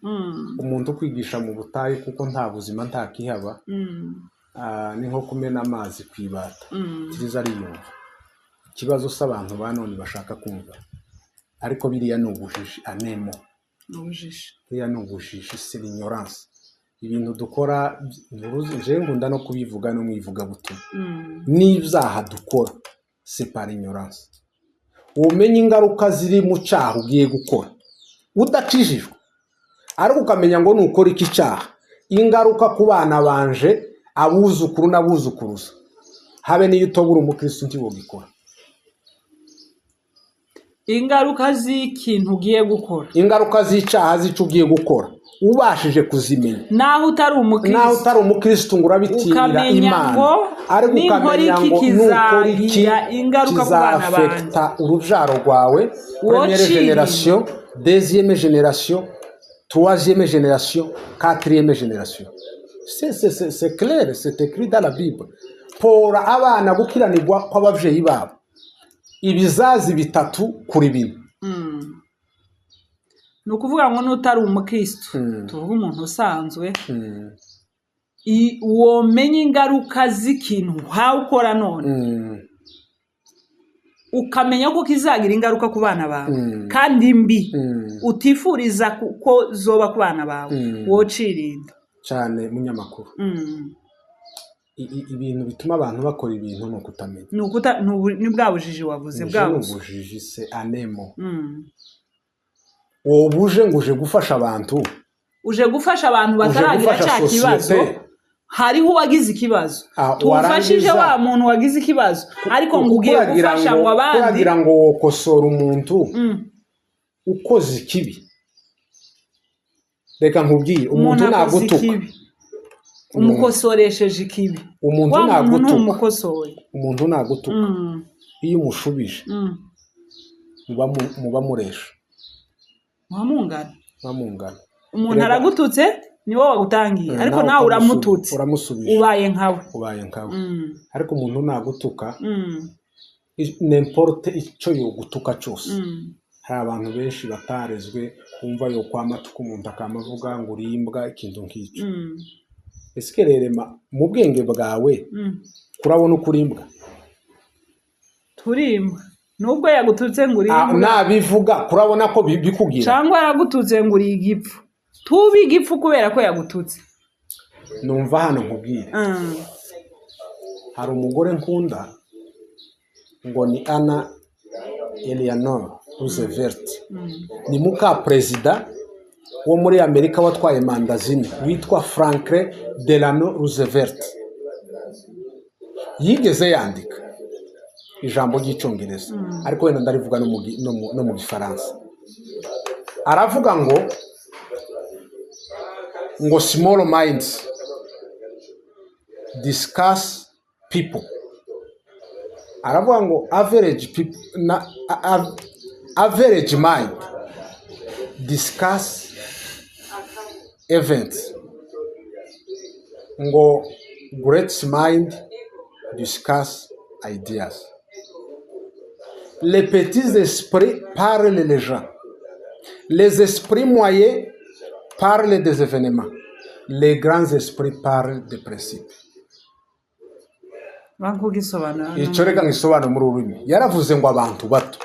umuntu ukwigisha mu butayu, kuko nta buzima, nta kihaba. Ni nko kumena amazi ku ibata, kiriza ariyumva. Ikibazo si abantu ba none bashaka kumva, ariko biriya ni ubujiji anemo. Ubujiji. Biriya ni ubujiji, c'est l'ignorance. Ibintu dukora, njewe nkunda no kubivuga no mu ivugabutumwa, n'ibyaha dukora c'est par ignorance. Umenye ingaruka ziri mu cyaha ugiye gukora udakijijwe, ariko ukamenya ngo nukora iki cyaha, ingaruka ku bana banje, abuzukuru n'abuzukuruza, habe n'iyo utobura umukristo ntiwogikora. Ingaruka z'ikintu ugiye gukora. Ingaruka z'icyaha, z'icyo ugiye gukora, ubashije kuzimenya, naho utari naho umukristo, utari umukristo, ngo urabitinyira ukamenya Imana, ngo ariko ninkora ukamenya iki ngo nukora iki kizagira ingaruka ku bana banjye. Kizafekita urubyaro rwawe, première Wocirinda. génération, deuxième génération, troisième génération, quatrième génération. C'est clair, c'est écrit dans la Bible. Pora abana gukiranirwa kw'ababyeyi babo ibizazi bitatu kuri bine. Ni ukuvuga ngo n'utari umukristo, tuvuge umuntu usanzwe, womenya ingaruka z'ikintu uhawe ukora none, ukamenya ko kizagira ingaruka ku bana bawe, kandi mbi, utifuriza ko zoba ku bana bawe, wocirinda. Cyane, munyamakuru. Ibintu bituma abantu bakora ibintu ni ukutamenya. Ni ukuta, ni bwa bujiji wavuze. Ni bwa ni busa. Ubujiji se anemo. Wowe uje ngo uje gufasha abantu, uje gufasha abantu uje bataragira gufasha cya kibazo. Sosiyete. Hariho uwagize ikibazo, tuwufashije warangiza wa muntu wagize ikibazo, ariko ngo kuko ugiye uragira gufasha ngo ngo abandi uragira ngo wokosora umuntu ukoze ikibi. Reka nkubwire, umuntu Umuntu akoze nagutuka, ikibi, umukosoresheje ikibi. Umuntu Wa muntu nagutuka, ntumukosoye. umuntu nagutuka, iyo umushubije, muba muresha. Muba mungana. Muba mungana. Umuntu Erega aragututse, ni wowe wagutangiye, ariko nawe uramututse, uramusubije, ubaye nkawe. Ubaye nkawe. Ariko umuntu nagutuka, n'importe icyo yogutuka cyose, hari abantu benshi batarezwe, wumva yo kwamatuka umuntu akamavuga ngo uri imbwa, ikintu nk'icyo. Ese rerema mu bwenge bwawe kurabona uko uri imbwa? Turimbwa nubwo yagututse ngo uri imbwa. Nabivuga kurabona ko bikugira. Cyangwa aragututse ngo uri igipfu, tube igipfu kubera ko yagututse. Numva hano nkubwire. Hari umugore nkunda ngo ni Anna Eleanor Roosevelt. Ni muka perezida wo muri Amerika watwaye manda 4 witwa Franklin Delano Roosevelt. Yigeze yandika ijambo ry'Icyongereza, ariko wenda ndarivuga no mu Gifaransa. Aravuga ngo "Small minds discuss people." Aravuga ngo "Average people na average mind discuss events," ngo "Great mind discuss ideas. Les petits esprits parlent les gens, les esprits moyens parlent des événements, les grands esprits parlent des principes." Bankugisobanura. Icyo reka ngisobanure muri uru rurimi. Yaravuze ngo abantu bato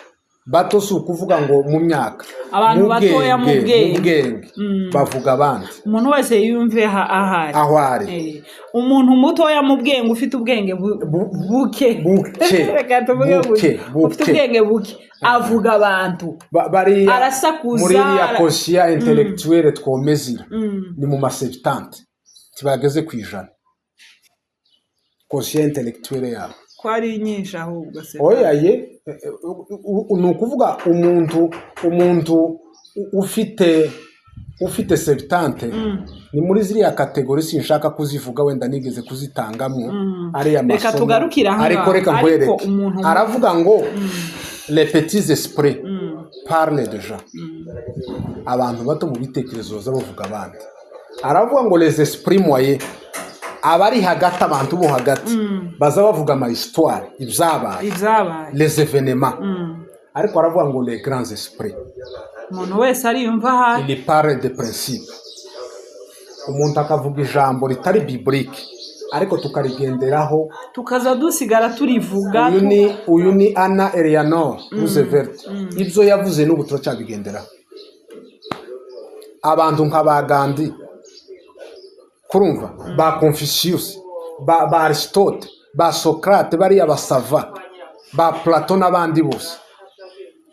bato, si ukuvuga ngo mu myaka, Abantu mu batoya mu bwenge, bwenge. Mu bwenge bavuga abandi. Umuntu wese yumve ahari. Aho ari. Umuntu mutoya mu bwenge, ufite ubwenge buke, Buke. reka tuvuge Buke, buke, ufite buke. ubwenge buke avuga abantu. Bariya Arasakuza, muri iriya quotient intellectuel twomezira ni mu ma 70, ntibageze ku 100 quotient intellectuel yabo. Ko ari nyinshi ahubwo se? Oya ye, ni ukuvuga umuntu ufite 70 ni muri ziriya catégories, sinshaka kuzivuga, wenda nigeze kuzitangamo ariya Reka masomo. tugarukire aha Ariko ngaho. reka Ariko nkwereke. Aravuga ngo "Les petits esprits parlent déjà", abantu bato mu bitekerezo baza bavuga abandi. Aravuga ngo "Les esprits moyens", abari hagati, abantu bo hagati, baza bavuga ama histoire, ibyabaye, Ibyabaye. les événements. Ariko aravuga ngo "Les grands esprits", Umuntu wese ariyumva ahari. il parle de principe. Umuntu akavuga ijambo ritari biblique, ariko tukarigenderaho, Tukaza dusigara turivuga. Uyu ni Anna Eleanor Roosevelt. Ibyo yavuze n'ubu turacyabigenderaho. Abantu nka ba Gandhi, kurumva ba Confucius, ba Aristote, ba Socrate, bariya basava ba Plato n'abandi bose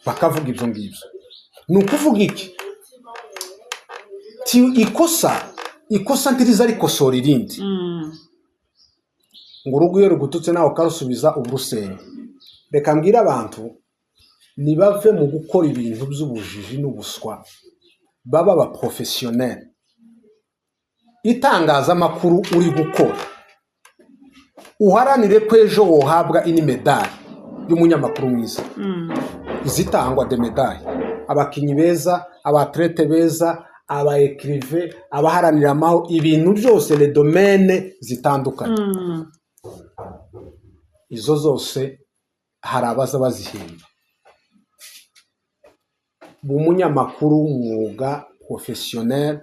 bakavuga ibyo ngibyo. Ni ukuvuga iki? Ti ikosa ntiriza rikosora irindi. Ngo urugo iyo rugututse nawe ukarusubiza, uba urusenya. Reka mbwire abantu nibave mu gukora ibintu by'ubujiji n'ubuswa, baba aba professionnels. Itangazamakuru uri gukora, uharanire ko ejo wohabwa ini médaille y'umunyamakuru mwiza. Izitangwa de médailles, abakinnyi beza, aba athlètes beza, aba écrivains, abaharanira amahoro, ibintu byose, les domaines zitandukanye, izo zose hari abaza bazihemba. Umunyamakuru w'umwuga, professionnel,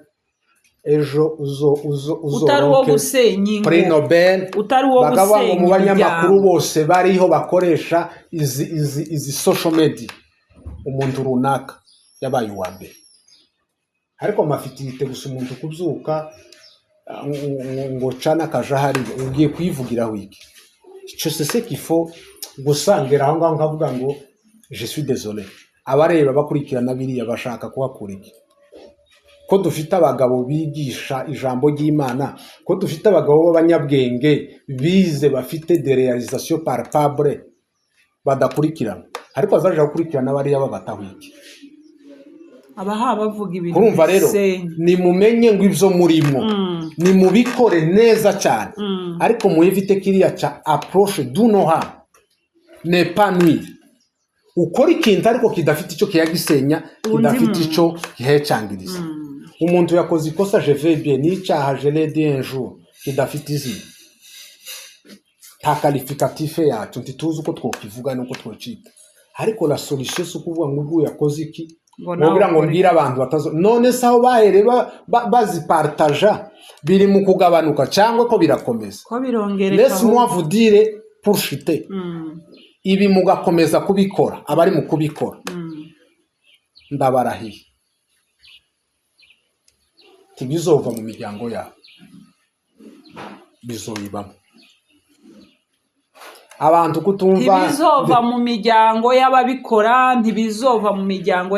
ejo uzo uzo Utari uwo uzoronke gusenya ingo. Prix Nobel. Utari uwo Bakavuga ngo mu gusenya banyamakuru imiryango. bose bariho bakoresha izi social media, umuntu runaka yabaye uwa mbere. Ariko amafitirite gusa, umuntu kubyuka ngo cana akaja hariya, ugiye kuyivugiraho iki? Ico c'est ce qu'il faut gusa. Ngera aho ngaho nkavuga ngo je suis désolé, abareba bakurikirana biriya bashaka kuhakura iki? Ko dufite abagabo bigisha ijambo ry'Imana, ko dufite abagabo b'abanyabwenge bize, bafite des réalisations palpables, badakurikirana, ariko bazaja gukurikirana bariya babataho iki? Abaha bavuga ibintu Urumva rero, bisenya. Nimumenye ngo ibyo murimo nimubikore neza cyane, ariko muevite kiriya cya approche do no harm, ne pas nuire. Ukora ikintu ariko kidafite icyo kiyagisenya, Undi kidafite muntu. icyo gihecangiriza. Umuntu yakoze ikosa, je vais bien, n'icyaha, je l'ai dit un jour, kidafite izina, nta qualificatif yacyo, ntituzi uko twokivuga n'uko twocita, ariko la solution si ukuvuga ngo ubwo yakoze iki, ngo nawe ngo ngo ukore. Mbwire abantu batazo. None se aho bahereye bazipartaja biri mu kugabanuka cyangwa ko birakomeza? Ko birongereka. Laisse-moi vous dire pour chuter, ibi mugakomeza kubikora, abari mu kubikora, ndabarahiye, ntibizova mu miryango yabo, bizoyibamo. Abantu kutumva. Ntibizova mu miryango y'ababikora, ntibizova mu miryango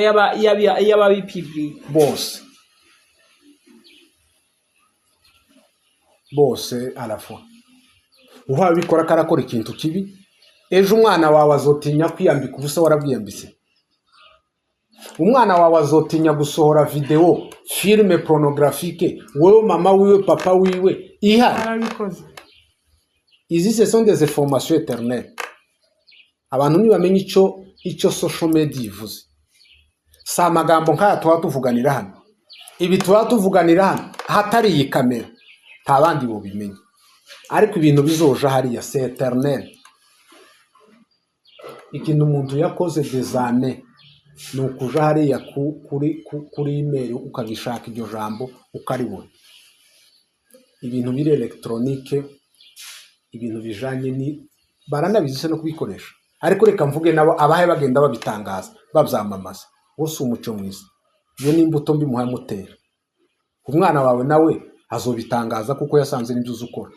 y'ababipibiri. Bose, bose à la fois. Uhawe bikora ko arakora ikintu kibi, ejo umwana wawe azotinya kwiyambika ubusa warabwiyambitse. Umwana wawe azotinya gusohora vidéo, film pornographique, wowe mama wiwe, papa wiwe, ihari. Arabikoze. Izi ce sont des informations éternelles. Abantu ntibamenye icyo social media ivuze. Si amagambo nk'aya tuba tuvuganira hano. Ibi tuba tuvuganira hano ahatari iyi kamera, nta bandi bubimenya, ariko ibintu bizoja hariya, c'est éternel. Ikintu umuntu yakoze des années ni ukuja hariya kuri email, ukagishaka iryo jambo ukaribona. Ibintu biri électronique, ibintu bijanye ni baranabizi se no kubikoresha. Ariko reka mvuge nabo abahe bagenda babitangaza, babyamamaza, wo si umuco mwiza. Iyo ni imbuto mbi muhamutera. Umwana wawe nawe azobitangaza kuko yasanze n'ibyo uzi ukora.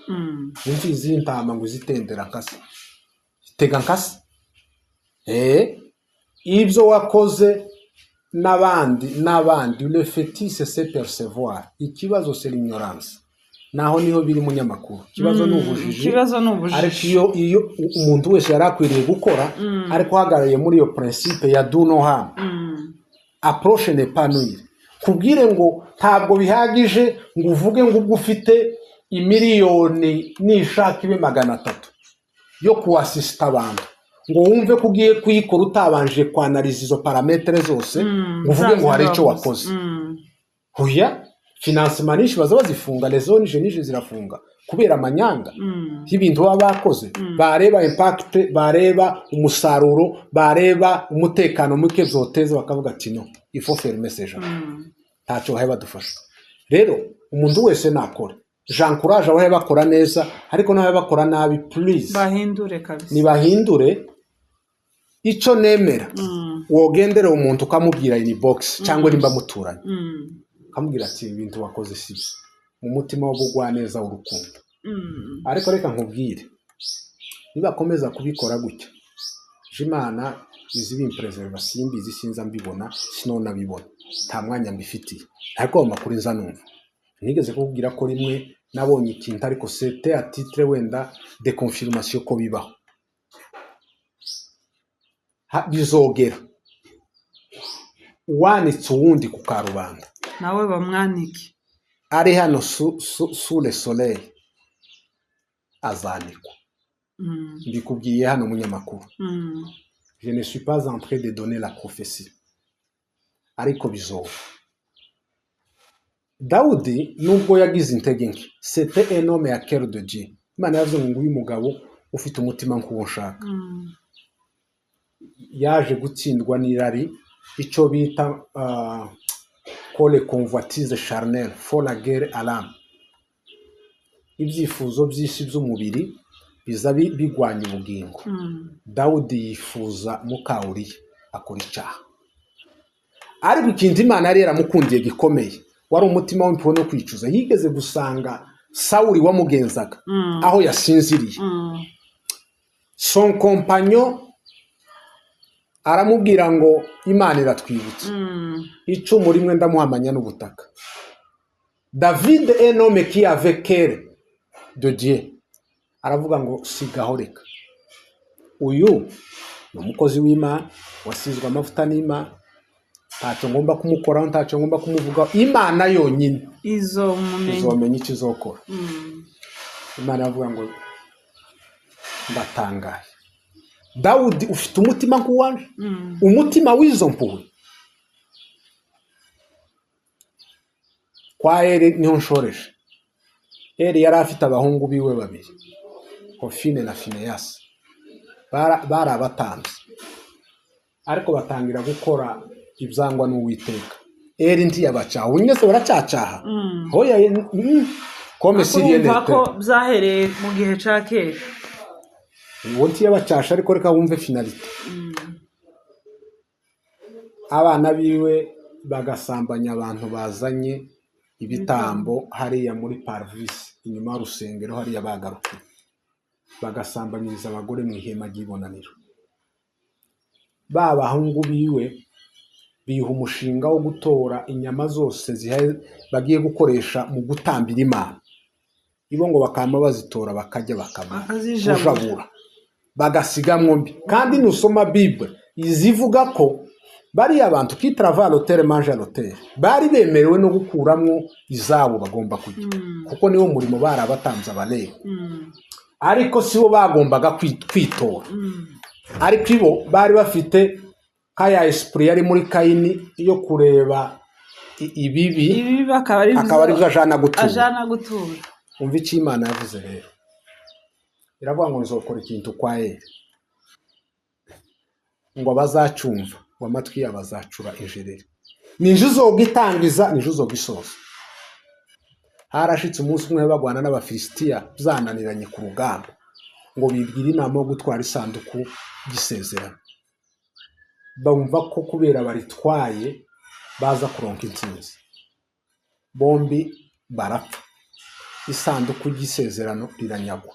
Imfizi y'intama ngo izitendera nkase, itega nkase. Ibyo wakoze n'abandi n'abandi, le fœtus sait percevoir. Ikibazo c'est l'ignorance, naho niho biri, munyamakuru. Ikibazo ni ubujiji. Ikibazo ni ubujiji. Ariko iyo umuntu wese yari akwiriye gukora, ariko uhagarariye muri iyo principe ya do no harm, approche ne pas nuire, kubwire ngo ntabwo bihagije ngo uvuge ngo ubwo ufite imiliyoni nishaka ibe 300 yo kuwasisita abantu, ngo wumve ko ugiye kuyikora utabanje kwanariza izo paramètres zose, ngo uvuge ngo hari icyo wakoze. Hoya, financement nyinshi baza bazifunga, les ONG nyinshi zirafunga kubera amanyanga y'ibintu baba bakoze. Bareba impact, bareba umusaruro, bareba umutekano muke byoteza, bakavuga ati no, il faut fermer ces gens, ntacyo bahe badufasha. Rero umuntu wese nakora, j'encourage abahe bakora neza, ariko n'abahe bakora nabi, please, bahindure kabisa. Nibahindure. Icyo nemera, wogendera umuntu ukamubwira inbox cyangwa nimba muturanye, ukamubwira ati ibintu wakoze si byo, mu mutima w'ubugwaneza, w'urukundo. Ariko reka nkubwire, nibakomeza kubikora gutya, Imana izi bimpreserva. Simbizi, sinza mbibona, sinonabibona, nta mwanya mbifitiye, ariko ayo makuru nza numva. Nigeze kukubwira ko rimwe nabonye ikintu, ariko c'était à titre wenda de confirmation ko bibaho. Bizogera uwanitse uwundi ku karubanda, nawe bamwanike. Ari hano sous le soleil azanikwa. Mbikubwiye hano, munyamakuru. Je ne suis pas en train de donner la prophétie, ariko bizoba. Dawudi nubwo yagize intege nke, c'était un homme à cœur de Dieu. Imana yavuze ngo nguyu mugabo ufite umutima nk'uwo nshaka. Yaje gutsindwa n'irari, icyo bita ko les convoitises charnelles font la guerre à l'âme. Ibyifuzo by'isi by'umubiri biza bigwanya ubugingo. Dawudi yifuza muka Uriya, akora icyaha. Ariko ikintu Imana yari yaramukundiye gikomeye, Wari umutima w'impuhwe no kwicuza. Yigeze gusanga Sawuli wamugenzaga aho yasinziriye. Son compagnon aramubwira ngo Imana iratwibutsa, icumu rimwe ndamuhamanya n'ubutaka. David, un homme qui avait cœur de Dieu, aravuga ngo sigaho, reka, uyu ni umukozi w'Imana wasizwe amavuta n'Imana, ntacyo ngomba kumukoraho, ntacyo ngomba kumuvugaho, Imana yonyine izo mumenyi izomenya icyo izokora. Imana iravuga ngo ndatangaye, Dawudi, ufite umutima nk'uwanje, umutima w'izo mpuhwe. Kwa Eri niho nshoreje. Eri yari afite abahungu biwe babiri, Hofini na Fineyasi, bari abatambyi, ariko batangira gukora ibyangwa n'Uwiteka. Eri ntiyabacaha, ubu nyine se baracyacaha? Hoya, comme si rien Urumva ko n'était. byahereye mu gihe cya kera. Uwo ntiyabacasha, ariko reka wumve finalité. Abana biwe bagasambanya abantu bazanye ibitambo hariya muri parvis inyuma y'urusengero hariya bagarukiye, bagasambanyiriza abagore mu ihema ry'ibonaniro. Ba bahungu biwe biha umushinga wo gutora inyama zose bagiye gukoresha mu gutambira Imana, ibo ngo bakama bazitora bakajya bakamara Bakazijabura. Kujabura bagasigamwo mbi. Kandi nusoma Bible izivuga ko bariya bantu qui travaillent à l'autel mangent à l'autel, bari bemerewe no gukuramwo izabo bagomba kurya, kuko niwo murimo bari abatambyi, Abalewi. Ariko sibo bagombaga kwitora. Ariko ibo bari bafite kaya esprit yari muri Kayini yo kureba ibibi, ibi bakaba ari akaba aribyo ajana gutura. Ajana gutura. Umva icyo Imana yavuze rero, iravuga ngo nzokora ikintu kwa Eri, ngo abazacyumva ngo amatwi yabo azacura injereri. Nije uzogitangiza, nije uzogisoza. Harashitse umunsi umwe bagwana n'Abafilisitiya byananiranye ku rugamba, ngo bibwire inama yo gutwara isanduku y'isezerano, bumva ko kubera baritwaye baza kuronka intsinzi. Bombi barapfa, isanduku y'isezerano riranyagwa.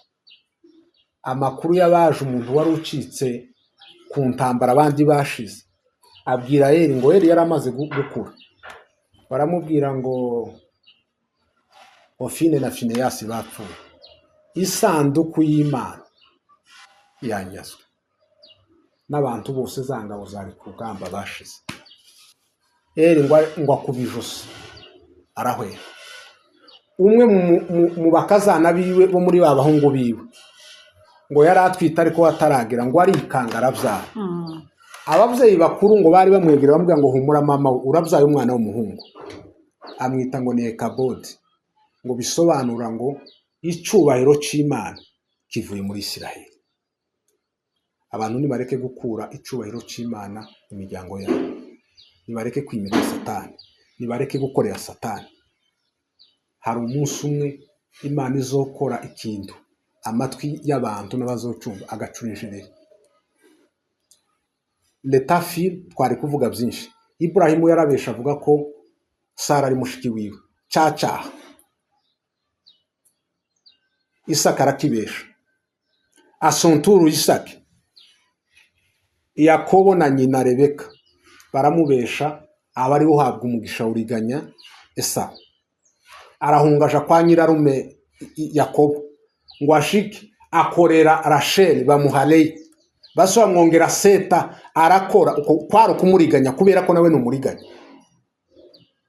Amakuru y'abaje, umuntu wari ucitse ku ntambara abandi bashize, abwira Eri ngo Eri yari amaze gukura, baramubwira ngo Hofini na Fineyasi bapfuye, isanduku y'Imana yanyazwe n'abantu bose, za ngabo zari ku rugamba bashize. Eri ngo akuba ijosi arahwera. Umwe mu bakazana biwe bo muri ba bahungu biwe ngo yari atwite ariko ataragira, ngo arikanga arabyara. Ababyeyi bakuru ngo bari bamwegera bamubwira ngo humura mama we, urabyaye umwana w'umuhungu. Amwita ngo ni Ekabodi, ngo bisobanura ngo icyubahiro cy'Imana kivuye muri Isiraheli. Abantu nibareke gukura icyubahiro cy'Imana mu miryango yabo, nibareke kwimika Satani, nibareke gukorera Satani. Hari umunsi umwe Imana izokora ikintu amatwi y'abantu n'abazocumva agacura injereri. Letafi twari kuvuga byinshi. Iburahimu yarabesha avuga ko Sara ari mushiki wiwe, cyacaha Isaka arakibesha asonturu Isaki. Yakobo na nyina Rebeka baramubesha, aba ari uhabwa umugisha uriganya Esawu. Arahunga aja kwa nyirarume Yakobo ngo ashike akorera Rasheli, bamuha Leya, basi bamwongera Seta, arakora uko kwari ukumuriganya kubera ko nawe ni umuriganya,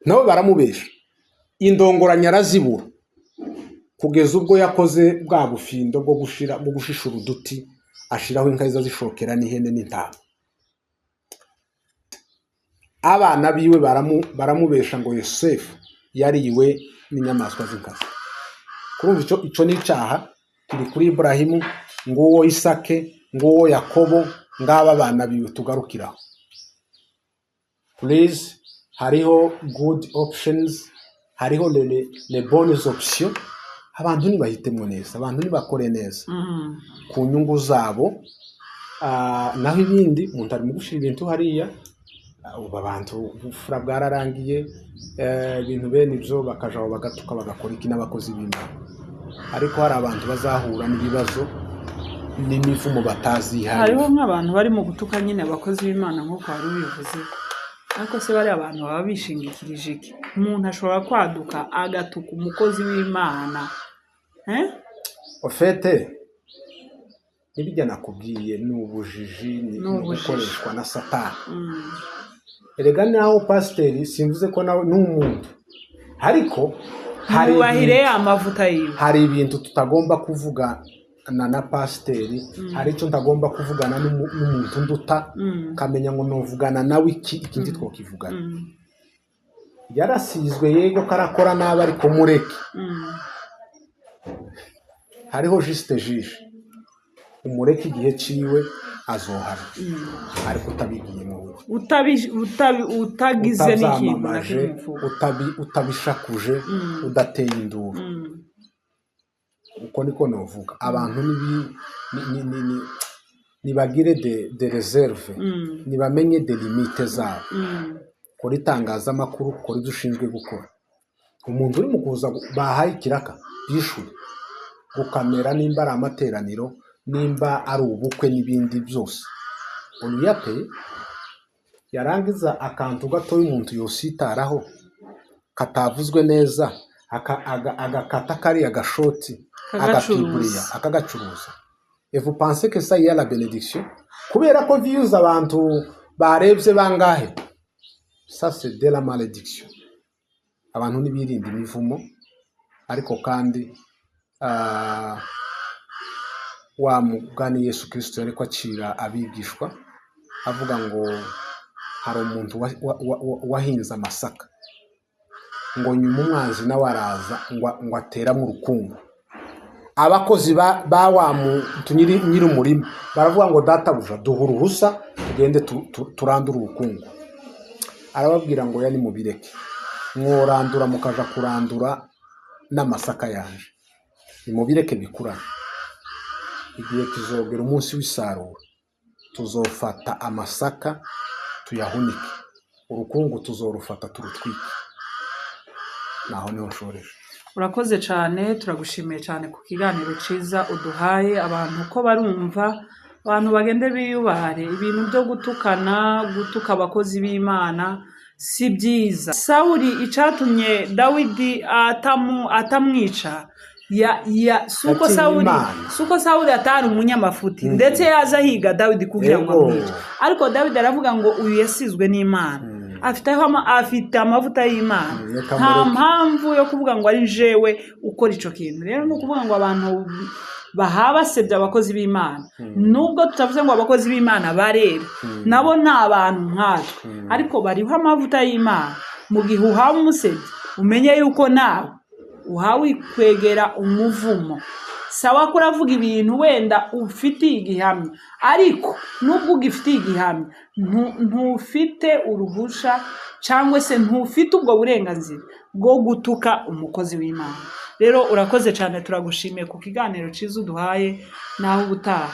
nawe baramubesha. Indongoranya arazibura kugeza ubwo yakoze bwa bufindo bwo gushira bwo gushishura uduti, ashiraho inka ziza zishokera n'ihene n'intama. Abana biwe baramubesha ngo Yosefu yariwe n'inyamaswa z'inkazi. Kurumva ico ni icyaha kiri kuri Iburahimu, nguwo Isake, nguwo Yakobo, ngaba abana biwe tugarukiraho. Please, hariho good options, hariho les bonnes options. Abantu nibahitemwo neza, abantu nibakore neza ku nyungu zabo. Naho ibindi umuntu ari mu gushira ibintu hariya. Ubu abantu ubufura bwararangiye, ibintu bene ibyo bakajaho bagatuka, bagakora iki n'abakozi b'Imana. Ariko hari abantu bazahura n'ibibazo n'imivumo batazihariye. Hariho nk'abantu bari mu gutuka nyine abakozi b'Imana nk'uko wari ubivuze, ariko se bariya abantu baba bishingikirije iki? Umuntu ashobora kwaduka agatuka umukozi w'Imana, eh? Au fait, n'ibijya nakubwiye ni ubujiji, ni Ni ni ubujiji. ugukoreshwa na Satani. Erega naho pasiteri, simvuze ko nawe ni umuntu, ariko hari Mwubahire amavuta yiwe. Hari ibintu tutagomba kuvugana na pasiteri, hari icyo ntagomba kuvugana n'umuntu nduta, kamenya ngo nuvugana nawe iki, ikindi twakivugana. Yarasizwe, yego, karakora nabi, ariko mureke. Hariho juste juge, umureke igihe ciwe azohara, ariko utabigiyemo wewe. Utagize n'ikintu na Utabyamamaje, kimwe uvuga. Utabishakuje, udateye induru. Uko niko novuga. Abantu nibagire de réserve, nibamenye de limite zabo. Kora itangazamakuru, kora ibyo ushinzwe gukora. Umuntu uri mu kuza bahaye ikiraka yishuye gukamera, nimba ari amateraniro, nimba ari ubukwe n'ibindi byose, uyate yarangiza akantu gatoya umuntu yositaraho katavuzwe neza, agakata kariya gashoti, Kagacuruza. Agapubliya, akagacuruza. Et vous pensez que ça y a la bénédiction kubera ko views abantu barebye bangahe? Ça, c'est de la malédiction. Abantu nibirinda imivumo, ariko kandi wa mugani Yesu Kirisito yariko acira abigishwa, avuga ngo hari umuntu wahinze amasaka, ngo nyuma umwanzi nawe araza ngo ateramo urukungu. Abakozi ba wa muntu nyiri umurima baravuga ngo: "Databuja, duha uruhusa tugende turandure urukungu." Arababwira ngo: "Ya, nimubireke, mworandura mukaja kurandura n'amasaka yanje. Nimubireke bikurane, igihe kizogera umunsi w'isarura, tuzofata amasaka tuyahunike, urukungu tuzorufata turutwike." Naho niho nshoreje. Urakoze cyane, turagushimiye cyane ku kiganiro cyiza uduhaye. Abantu ko barumva, abantu bagende biyubare. Ibintu byo gutukana, gutuka abakozi b'Imana si byiza. Sawuli, icyatumye Dawidi atamwica ya suko Yatinye Sawuli Imana. Suko Sawuli atari umunyamafuti, ndetse yaza ahiga Dawidi kugira ngo amwice, ariko Dawidi aravuga ngo uyu yasizwe n'Imana, afite amavuta y'Imana, Reka nta mureke. mpamvu yo kuvuga ngo ari jewe ukora ico kintu. Rero ni ukuvuga ngo abantu baha basebya abakozi b'Imana, nubwo tutavuze ngo abakozi b'Imana barera, nabo ni abantu nkatwe, ariko bariho amavuta y'Imana. Mu gihe uhawe umusebya, umenye yuko nawe uhawe kwegera umuvumo. Sawa ko uravuga ibintu wenda ufitiye igihamya, ariko nubwo ugifitiye igihamya, ntufite uruhusha cyangwa se ntufite ubwo burenganzira bwo gutuka umukozi w'Imana. Rero urakoze cyane, turagushimiye ku kiganiro cyiza uduhaye. Naho ubutaha.